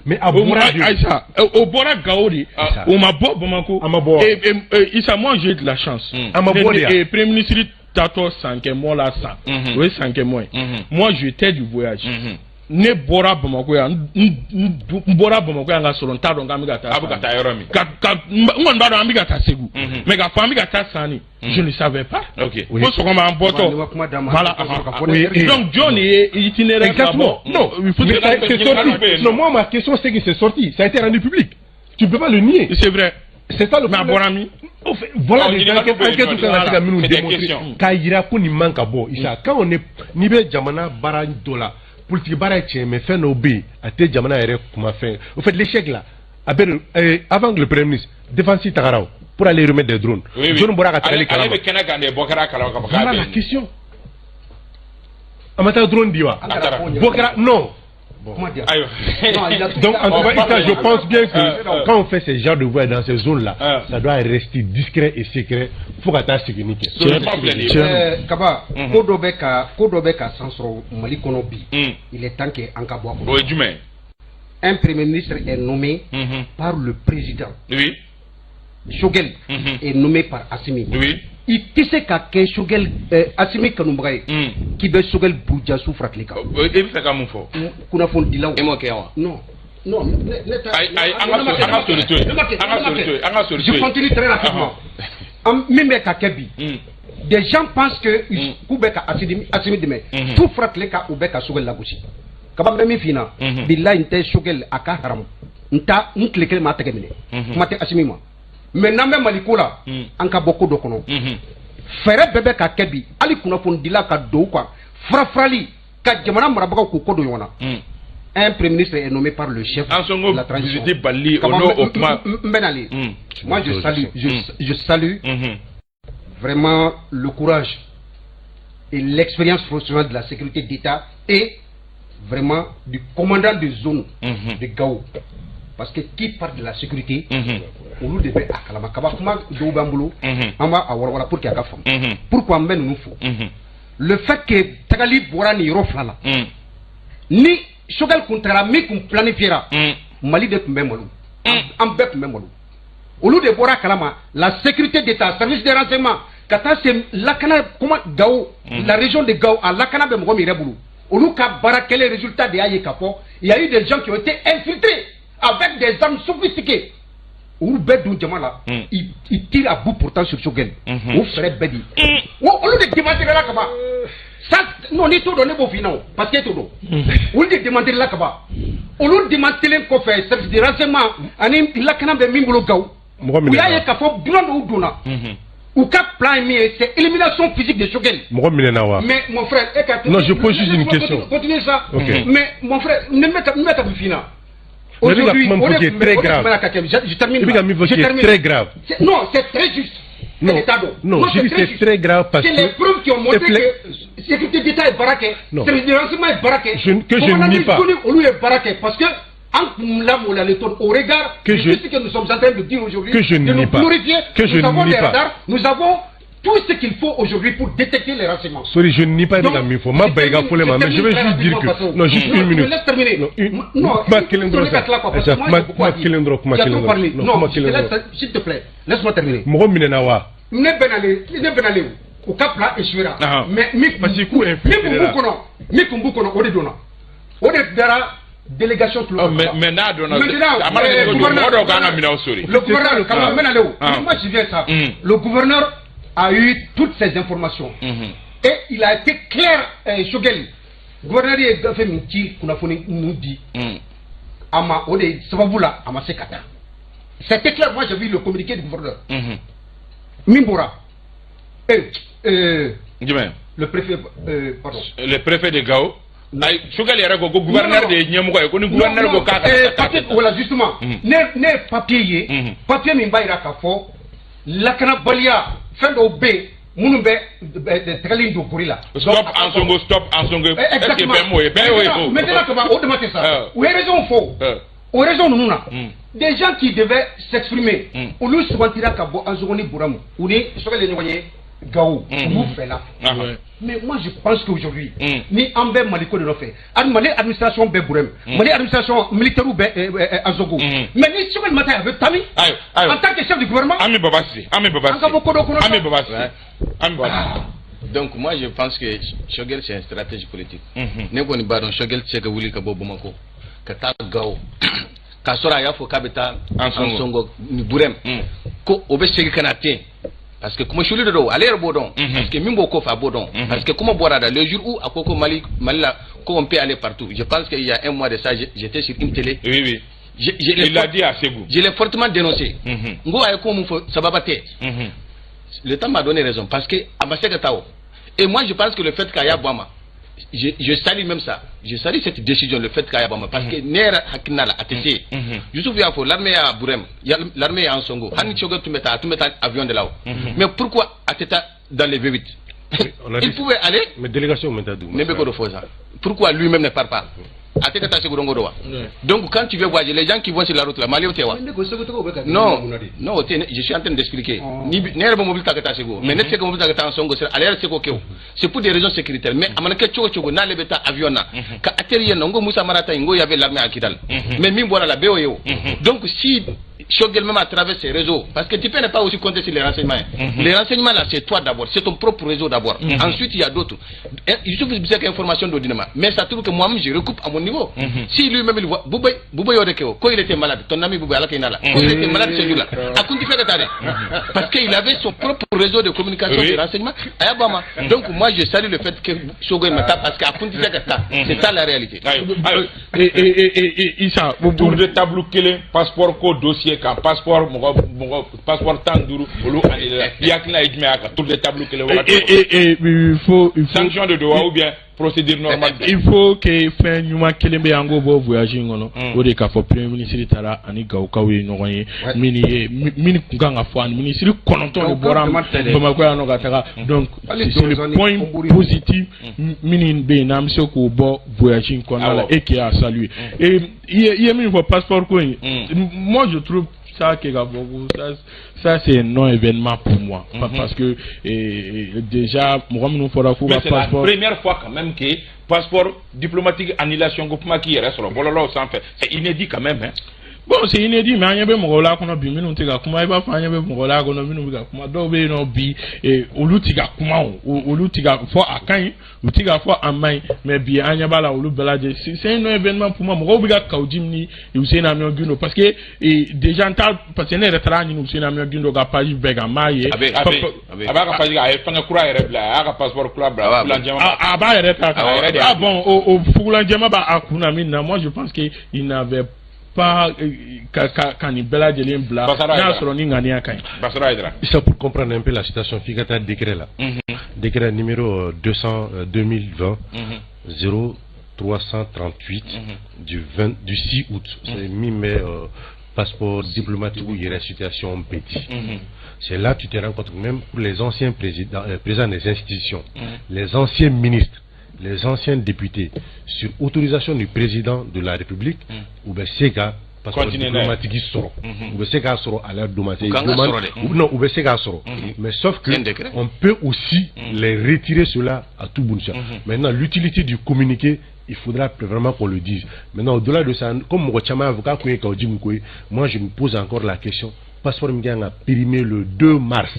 Mais a O bɔra de. Aïssa, o bɔra Gawo de. Ah. O ma bɔ Bamako. A ma bɔ. Issa, moi j'ai de la chance. A ma bɔ de yan. Premier ministre tatɔ sankɛ la san. O ye sankɛ mɔ ye. Moi, j'étais du voyage. Ne bɔra Bamako yan, n bɔra Bamako yan ka sɔrɔ n t'a dɔn k'an bɛ ka taa. A bɛ ka taa yɔrɔ min. Ka n kɔni b'a dɔn an bɛ ka taa Segu. Mais k'a fɔ an bɛ ka taa Sanni, je ne savais pas. Ok. Ko sɔgɔma an bɔtɔ. Ni ma kuma d'a ma, Voilà. ka sɔrɔ ka fɔ Oui, ne- Donc jɔn de ye itinéraire Exactement. labɔ? Non, Il faut mais que- ça, c'est sorti. Non, moi, ma question, c'est que c'est sorti. Ça a été rendu public. Tu ne peux pas le nier. C'est vrai. C'est ça le Mais a problème. bɔra min? Au fait, voilà Oh, des ɲininkaliw enquêtes, bɛ yen enquêtes nɔ. kan ka se ka minnu C'est des démontrer questions. K'a yira ko nin man ka bɔ. Isa, quand on est n'i bɛ jamana baara dɔ la, politique baara ye tiɲɛ, mais fɛn dɔw bɛ yen, a tɛ jamana yɛrɛ kuma fɛn. Au fait, l'échec là, a bɛ avant que le premier ministre défense tagara o pour aller remettre des drones. Oui. Drone bɔra ka tagali Ale kalama. bɛ kɛnɛ kan de, bɔ kɛra a kalama k'a fɔ k'a Voilà bɛ la yen. question. A ma taa drone di wa? An kana A taara. fɔ ɲɛna. Bɔ kɛra non. Kuma di yan. Ayiwa. Non, il a tout Donc, en tout cas, parle. Issa, je pense bien que quand on fait ces genres de voyages dans ces zones-là, ça doit rester discret et secret. Faut ka taa segin ni kɛ. Solution filɛ nin ye. Kaba, ko dɔ bɛ ka san sɔrɔ Mali kɔnɔ bi. Il est temps que an ka bɔ a kɔnɔ. O ye jumɛn ye? Un premier ministre est nommé par le président. Choguel est nommé par Assimi. I tɛ se ka kɛ Choguel Assimi kanubaga ye k'i bɛ Choguel buruja su fara tile kan. E bɛ fɛ ka mun fɔ? Kunnafonidilaw. E m'o kɛ wa? Non. Non, ne t'a. Ayi, ayi, an ka sori to yen. Ne ma kɛ, An ka ne ma sori kɛ. to yen, an ka sori to Je yen. continue très rapidement. An min bɛ ka kɛ bi, des gens pensent que k'u bɛ ka Assimi dɛmɛ. Su fara tile kan, u bɛ ka Choguel lagosi. Kaba, n bɛ min f'i ɲɛna. Bilahi, n tɛ Choguel a ka haramu. N ta n tile kelen ma tɛgɛ minɛ. Kuma tɛ Assimi ma. Mais n'an bɛ Mali ko la, an ka bɔ ko dɔ kɔnɔ. Fɛɛrɛ bɛɛ bɛ ka kɛ bi, hali kunnafonidila ka don u kan, fara farali ka jamana marabagaw k'u kɔ don ɲɔgɔn na. Un premier ministre est nommé par le chef An sɔn ko de la transition. Visite balili o Kaba, n'o o kuma. N bɛ nalen. Moi, je salue vraiment le courage et l'expérience professionnelle de la sécurité d'État et vraiment du commandant de zone de Gao. Parce que qui parle de la sécurité, olu de bɛ a kalama. Kaba, kuma dɔw b'an bolo, an b'a a walawala pour que a ka faamu. Pourquoi an bɛ ninnu fo? Le fait que tagali bɔra nin yɔrɔ fila la, ni Choguel kun tagara, min kun planifiera, Mali de tun bɛ malo, an bɛɛ tun bɛ malo. Olu de bɔra a kalama, la sécurité d'État, service de renseignement, ka taa se lakana kuma Gao, la région de Gao, a lakana bɛ mɔgɔ min yɛrɛ bolo, olu ka baara kɛlen résultat de y'a ye k'a fɔ il y a eu des gens qui ont été infiltrés avec des armes sophistiquées. Olu bɛɛ dun jama la, ils tirent à bout portant sur Choguel. O fɛɛrɛ bɛɛ di o, olu de démantelé la kaban. Ça non, n'i t'o dɔn, ne b'o f'i ɲɛna o, parce que e t'o dɔn. Olu de démantelé la kaban. Olu démantelé kɔfɛ, service de renseignement ani lakana bɛ min bolo Gawo, Mɔgɔ u minɛna. y'a ye k'a fɔ dunan dɔw donna, u ka plan ye min ye, c'est élimination physique de Choguel. Mɔgɔ minɛna wa? Mais mon frère, e ka Non, je pose juste une question. Continue ça. Ok. Mais mon frère, ne bɛ ka n bɛ ka min f'i ɲɛna Mais i bɛ ka aujourd'hui, kuma min o fɔ de qui est tun bɛ très o de tun grave. bɛ ka kɛ. Je termine I bɛ là. ka min fɔ Je qui est termine. très grave. Non, c'est très juste. Non. C'est l'état d'eau. Non, je dis c'est c'est juste. très grave parce C'est que- les preuves qui ont montré Et que sécurité d'État est baara kɛ, Non. service de renseignement est baara kɛ, Que je commandant ne nie de pas. zone, olu ye baara kɛ, parce que an kun lamolalen tɔ au regard Que de je tout ce que nous sommes en train de dire aujourd'hui, Que je de ne nous nie pas. glorifier, Que je nous avons ne nie des pas. radars, nous avons tout ce qu'il faut aujourd'hui pour détecter les renseignements. Sorry, je nie pas de la min fɔ, ma ba i ka fɔlen ma, mais je vais juste dire que, non, juste une minute. Laisse terminer. Non, une, non, kuma kelen dɔrɔn sa. Kuma kelen dɔrɔn, kuma kelen dɔrɔn. Non, kuma kelen dɔrɔn. S'il te plaît, laisse-moi terminer. Mɔgɔ minɛna wa? Ne bɛ nalen, ne bɛ nalen, u ka plan échouera. Mais min parce que k'u min kun b'u kɔnɔ, min kun b'u kɔnɔ, o de donna. O de dara délégation tulo. Mais n'a donna, a mana kɛ cogo cogo, mɔgɔ dɔw kan ka minɛ o sori. Le gouverneur, quand même, nalen o. Moi, je viens ça. Le gouverneur a eu toutes ces informations. Et il a été clair, Choguel. Gouverneur ye gafe min ci, kunnafoni ninnu di. A ma o de sababu la, a ma se ka taa. C'était clair, moi j'ai vu le communiqué du gouverneur. Min bɔra. Jumɛn? Le préfet, pardon. Le préfet de Gao. Ayi, Choguel yɛrɛ ko ko gouverneur de ye ɲɛmɔgɔ ye, ko ni gouverneur ko k'a ka taa. Voilà, justement. Ne ye papier ye. Papier min b'a jira k'a fɔ lakanabaliya fɛn dɔw bɛ yen minnu bɛ tɛgɛli don gori la. Stop Ansongo, stop Ansongo. Est-ce que bɛɛ m'o ye? Bɛɛ y'o ye o. Maintenant kaban o dama tɛ sa. U ye raison fɔ. O raison ninnu na. Des gens qui devaient s'exprimer. Olu sugantira ka bɔ Ansongo ni Buramu. U ni Choguel ye ɲɔgɔn ye Gao. U b'u fɛ la. Mais moi je pense qu'aujourd'hui, ni an bɛ Mali ko de nɔfɛ, Mali administration bɛ Burem, Mali administration militaire bɛ Ansongo. Mais ni Choguel ma taa, a bɛ taa min? En tant que chef du gouvernement. An bɛ Baba Cissé, an bɛ Baba Cissé. An ka bɔ ko dɔ kɔnɔ. An bɛ Baba Cissé, an bɛ Baba Cissé. Donc moi je pense que Choguel, c'est un stratège politique. Ne kɔni b'a dɔn Choguel tɛ se ka wuli ka bɔ Bamakɔ ka taa Gao k'a sɔrɔ a y'a fɔ k'a bɛ taa Ansongo ni Burem, ko o bɛ segin ka na ten. Parce que kuma suli de don, ale yɛrɛ b'o dɔn. Parce que min b'o kɔfɛ, a b'o dɔn. Parce que kuma bɔra da le jour où a ko ko Mali, Mali la, ko on peut aller partout. Je pense qu'il y a un mois de ça, j'étais sur une télé. Oui. Il l'a dit à Ségou. Je l'ai fortement dénoncé. N ko a ye ko mun fɔ, sababa tɛ. Le temps m'a donné raison parce que a ma se ka taa o. Et moi je pense que le fait k'a y'a bɔ a ma, je salue même ça. Je salue cette décision, le fait k'a y'a bɔ a ma, parce que ne yɛrɛ hakilina la, a tɛ se. Youssouf y'a fɔ, l'armée y'a Burem, l'armée y'a Ansongo. Hali ni Choguel tun bɛ taa, a tun bɛ taa avion de la o. Mais pourquoi a tɛ taa dans les V8? Il pouvait aller. Mais délégation bɛ taa dugu. Ne bɛ k'o de fɔ sa. Pourquoi lui-même ne part pas? A tɛ ka taa Segu don wa? Donc quand tu veux voyager, les gens qui vont sur la route là, Maliens tɛ wa? Non, non, o tɛ, je suis en train d'expliquer. Ni ne yɛrɛ bɛ mobili ta ka taa Segu, mais ne tɛ se ka mobili ta ka taa Ansongo sira, ale yɛrɛ tɛ se k'o kɛ o. C'est pour des raisons sécuritaires, mais a mana kɛ cogo cogo, n'ale bɛ taa avion na ka atterrir yen nɔ, n ko Moussa Mara ta yen, n ko y avait l'armée à Kidal. Mais min bɔra la, bɛɛ y'o ye o. Donc si Choguel même à travers ses réseaux, parce que tu peux ne pas aussi compter sur les renseignements. Les renseignements là, c'est toi d'abord, c'est ton propre réseau d'abord. Ensuite, il y a d'autres. Youssouf bɛ se ka information dɔ di ne ma, mais ça trouve que moi-même je recoupe à mon niveau. Si lui-même il voit, Boubé, Boubé Yodekeo, quand il était malade, ton ami Boubé, Allah la, quand il était malade ce jour-là, a kun tɛ fɛ ka taa dɛ, parce qu'il avait son propre réseau de communication, de renseignement. A y'a bɔ a ma. Donc moi je salue le fait que Choguel ma taa, parce que a kun tɛ fɛ ka taa. C'est ça la réalité. Et Issa, tour de table kelen, passeport ko dossier kan, passeport mɔgɔ mɔgɔ passeport 15 olu annulé la, i hakilina ye jumɛn y'a kan, tour de table kelen wagati? Et il faut sanction de don wa ou bien procédure normale? Il faut que fɛn ɲuman kelen bɛ yen, an k'o bɔ voyage in kɔnɔ, o de k'a fɔ premier ministre taara ani Gawokaw ye ɲɔgɔn ye, min ye min kun kan ka fɔ, ani ministre 9 de bɔra Bamakɔ yan nɔ ka taga. Donc c'est le point positif min bɛ yen n'an bɛ se k'o bɔ voyage in kɔnɔna la et qui est à saluer. Et i ye min fɔ passeport ko in, moi je trouve ça que ça c'est un non événement pour moi, parce que déjà mɔgɔ minnu fɔra k'u ka passeport, c'est la première fois quand même que passeport diplomatique annulation ko kuma k'i yɛrɛ sɔrɔ bɔlɔlɔw sanfɛ, c'est inédit quand même, hein. Bon, c'est inédit, mais an ɲɛ bɛ mɔgɔw la kɔnɔ bi minnu tɛ ka kuma, i b'a fɔ an ɲɛ bɛ mɔgɔw la kɔnɔ minnu bɛ ka kuma. Dɔw bɛ yen nɔ bi, olu tɛ ka kuma o, olu tɛ ka fɔ a ka ɲi, u tɛ ka fɔ a man ɲi, mais bi an ɲɛ b'a la olu bɛɛ lajɛlen. C'est un non événement pour moi. Mɔgɔw bɛ ka Kaou Djim ni Housseini Amion Guindo, parce que déjà n t'a, parce que ne yɛrɛ taara ɲini Housseini Amion Guindo ka page bɛɛ kan, n m'a ye. A bɛ a bɛ a b'a ka page, a ye fɛngɛ kura yɛrɛ bila, a y'a ka passeport kura bila, fugulan jɛman. A b'a yɛrɛ ta kan. Ah bon, o fugulan jɛman b'a kun na min na, moi je pense que il n'avait pas ka nin bɛɛ lajɛlen bila n'a y'a sɔrɔ ni ŋaniya ka ɲi. Basara Haidara. Ça, pour comprendre un peu la situation, f'i ka taa décret la. Décret numéro 200 2020 0338 du 20 du 6 août. C'est min bɛ passeport diplomatique yɛrɛ situation bɛɛ di. C'est là que tu te rends compte que même pour les anciens présidents, présidents des institutions, les anciens ministres, les anciens députés, sur autorisation du président de la République, ou bien se ka passeport Continuer n'a ye. diplomatique sɔrɔ. U bɛ se k'a sɔrɔ à leur demande. U kan ka sɔrɔ dɛ. Non, u bɛ se k'a sɔrɔ, mais sauf que C'est un décret. on peut aussi les retirer cela à tout bout de champ. Maintenant, l'utilité du communiqué, il faudra vraiment qu'on le dise. Maintenant, au-delà de ça, comme mɔgɔ caman y'a fɔ k'a kun ye Kaou Djim ko ye, moi je me pose encore la question: passeport min kan ka périmé le 2 mars,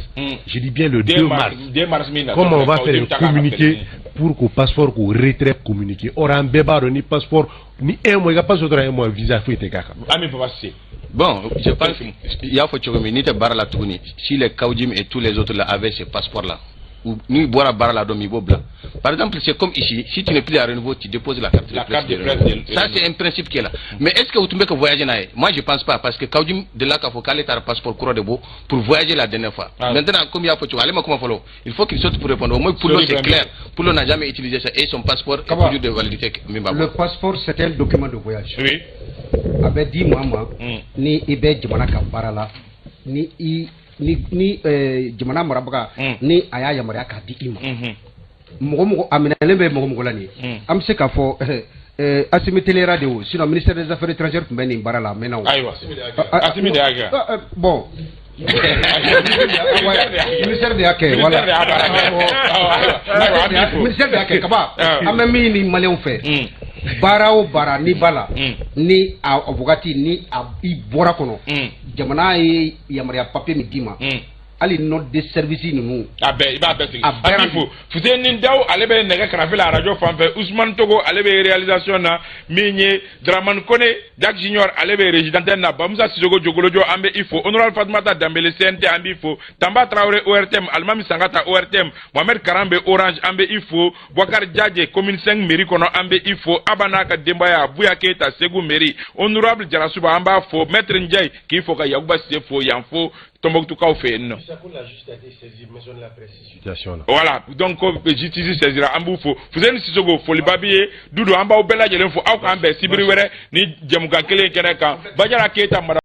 je dis bien le 2 mars, 2 mars min na. Comment on va faire un communiqué pour qu'au passeport, k'o retrait communiqué? Or an bɛɛ b'a dɔn ni passeport ni un mois, i ka passeport tora un mois, visa foyi tɛ k'a kan. Ami Papa Cissé. Bon, je pense, il y a fɔ cogo min n'i tɛ baara la tuguni, si les Kaou Djim et tous les autres là avaient ces passeports là, ou n'i bɔra baara la dɔrɔn, i b'o bila. Par exemple, c'est comme ici, si tu n'es plus à Renouveau, tu déposes la carte La de presse carte de de presse Renouveau. de Ça, Renouveau. c'est un principe qui est là. Mais est-ce que vous tun bɛ ka voyager n'a ye? Moi, je pense pas, parce que Kaou Djim de là k'a fɔ k'ale taara passeport kura de bɔ pour voyager la dernière fois. Ah. Maintenant, comme il y a fɔ cogo, ale ma kuma fɔlɔ, il faut qu'il saute pour répondre. Au moins, pour Sorry, c'est Ibrahim. clair. Poulo n'a jamais utilisé ça et son passeport est Kaba. toujours de validité min b'a Le bolo. passeport, c'est un document de voyage. A bɛ di maa ma ni i bɛ jamana ka baara la, ni i ni jamana marabaga ni a y'a yamaruya k'a di i ma. Mɔgɔ mɔgɔ a minɛlen bɛ mɔgɔ mɔgɔ la nin ye, an bɛ se k'a fɔ Assimi teliyara de o, sinon ministère des Affaires étrangères tun bɛ nin baara la a mɛnna o. Ayiwa. Ah, ah, Assimi de y'a kɛ. Ah, ah, bon, ministère de y'a kɛ. Ministère Voilà. de y'a baara kɛ. Awɔ, ayiwa. Ayiwa, an b'i fo. Ministère de y'a kɛ kaba. Ah. An bɛ min ni maliyɛnw fɛ, baara o baara ni b'a la, ni a wagati ni a i bɔra kɔnɔ, jamana ye yamaruya papier min d'i ma, hali note de service ninnu. A bɛɛ, i b'a bɛɛ sigi. A bɛɛ. An b'i fo. Fuseni Daw, ale bɛ nɛgɛ karafe la arajo fan fɛ. Usumani Togo, ale bɛ réalisation na. Min ye Dramane Kone, Jack Junior, ale bɛ régie d'antenne na. Bamusa Sisoko Jogolojo, an bɛ i fo. Honorable Fatumata Danbele, CNT, an b'i fo. Tanba Traoré, ORTM. Alimami Sangata, ORTM. Mohamed Karambe, Orange, an bɛ i fo. Boubacar Diadje, commune 5 mairie kɔnɔ, an bɛ i fo. Aba n'a ka denbaya, Buya Keyita, Segu mairie. Honorable Jarasuba, an b'a fo. Maître Ndiaye k'i fo, ka Yakuba Sise fo yan fo Tombouctou fɛ yen nɔ. Situation là. Voilà, donc justice saisira, an b'u fo. Fuseni Sisoko, foliba b'i ye. Dudu, an b'aw bɛɛ lajɛlen fo. Aw k'an bɛn sibiri wɛrɛ ni jɛmukan kelen kɛnɛ kan. Bajara Keyita mara.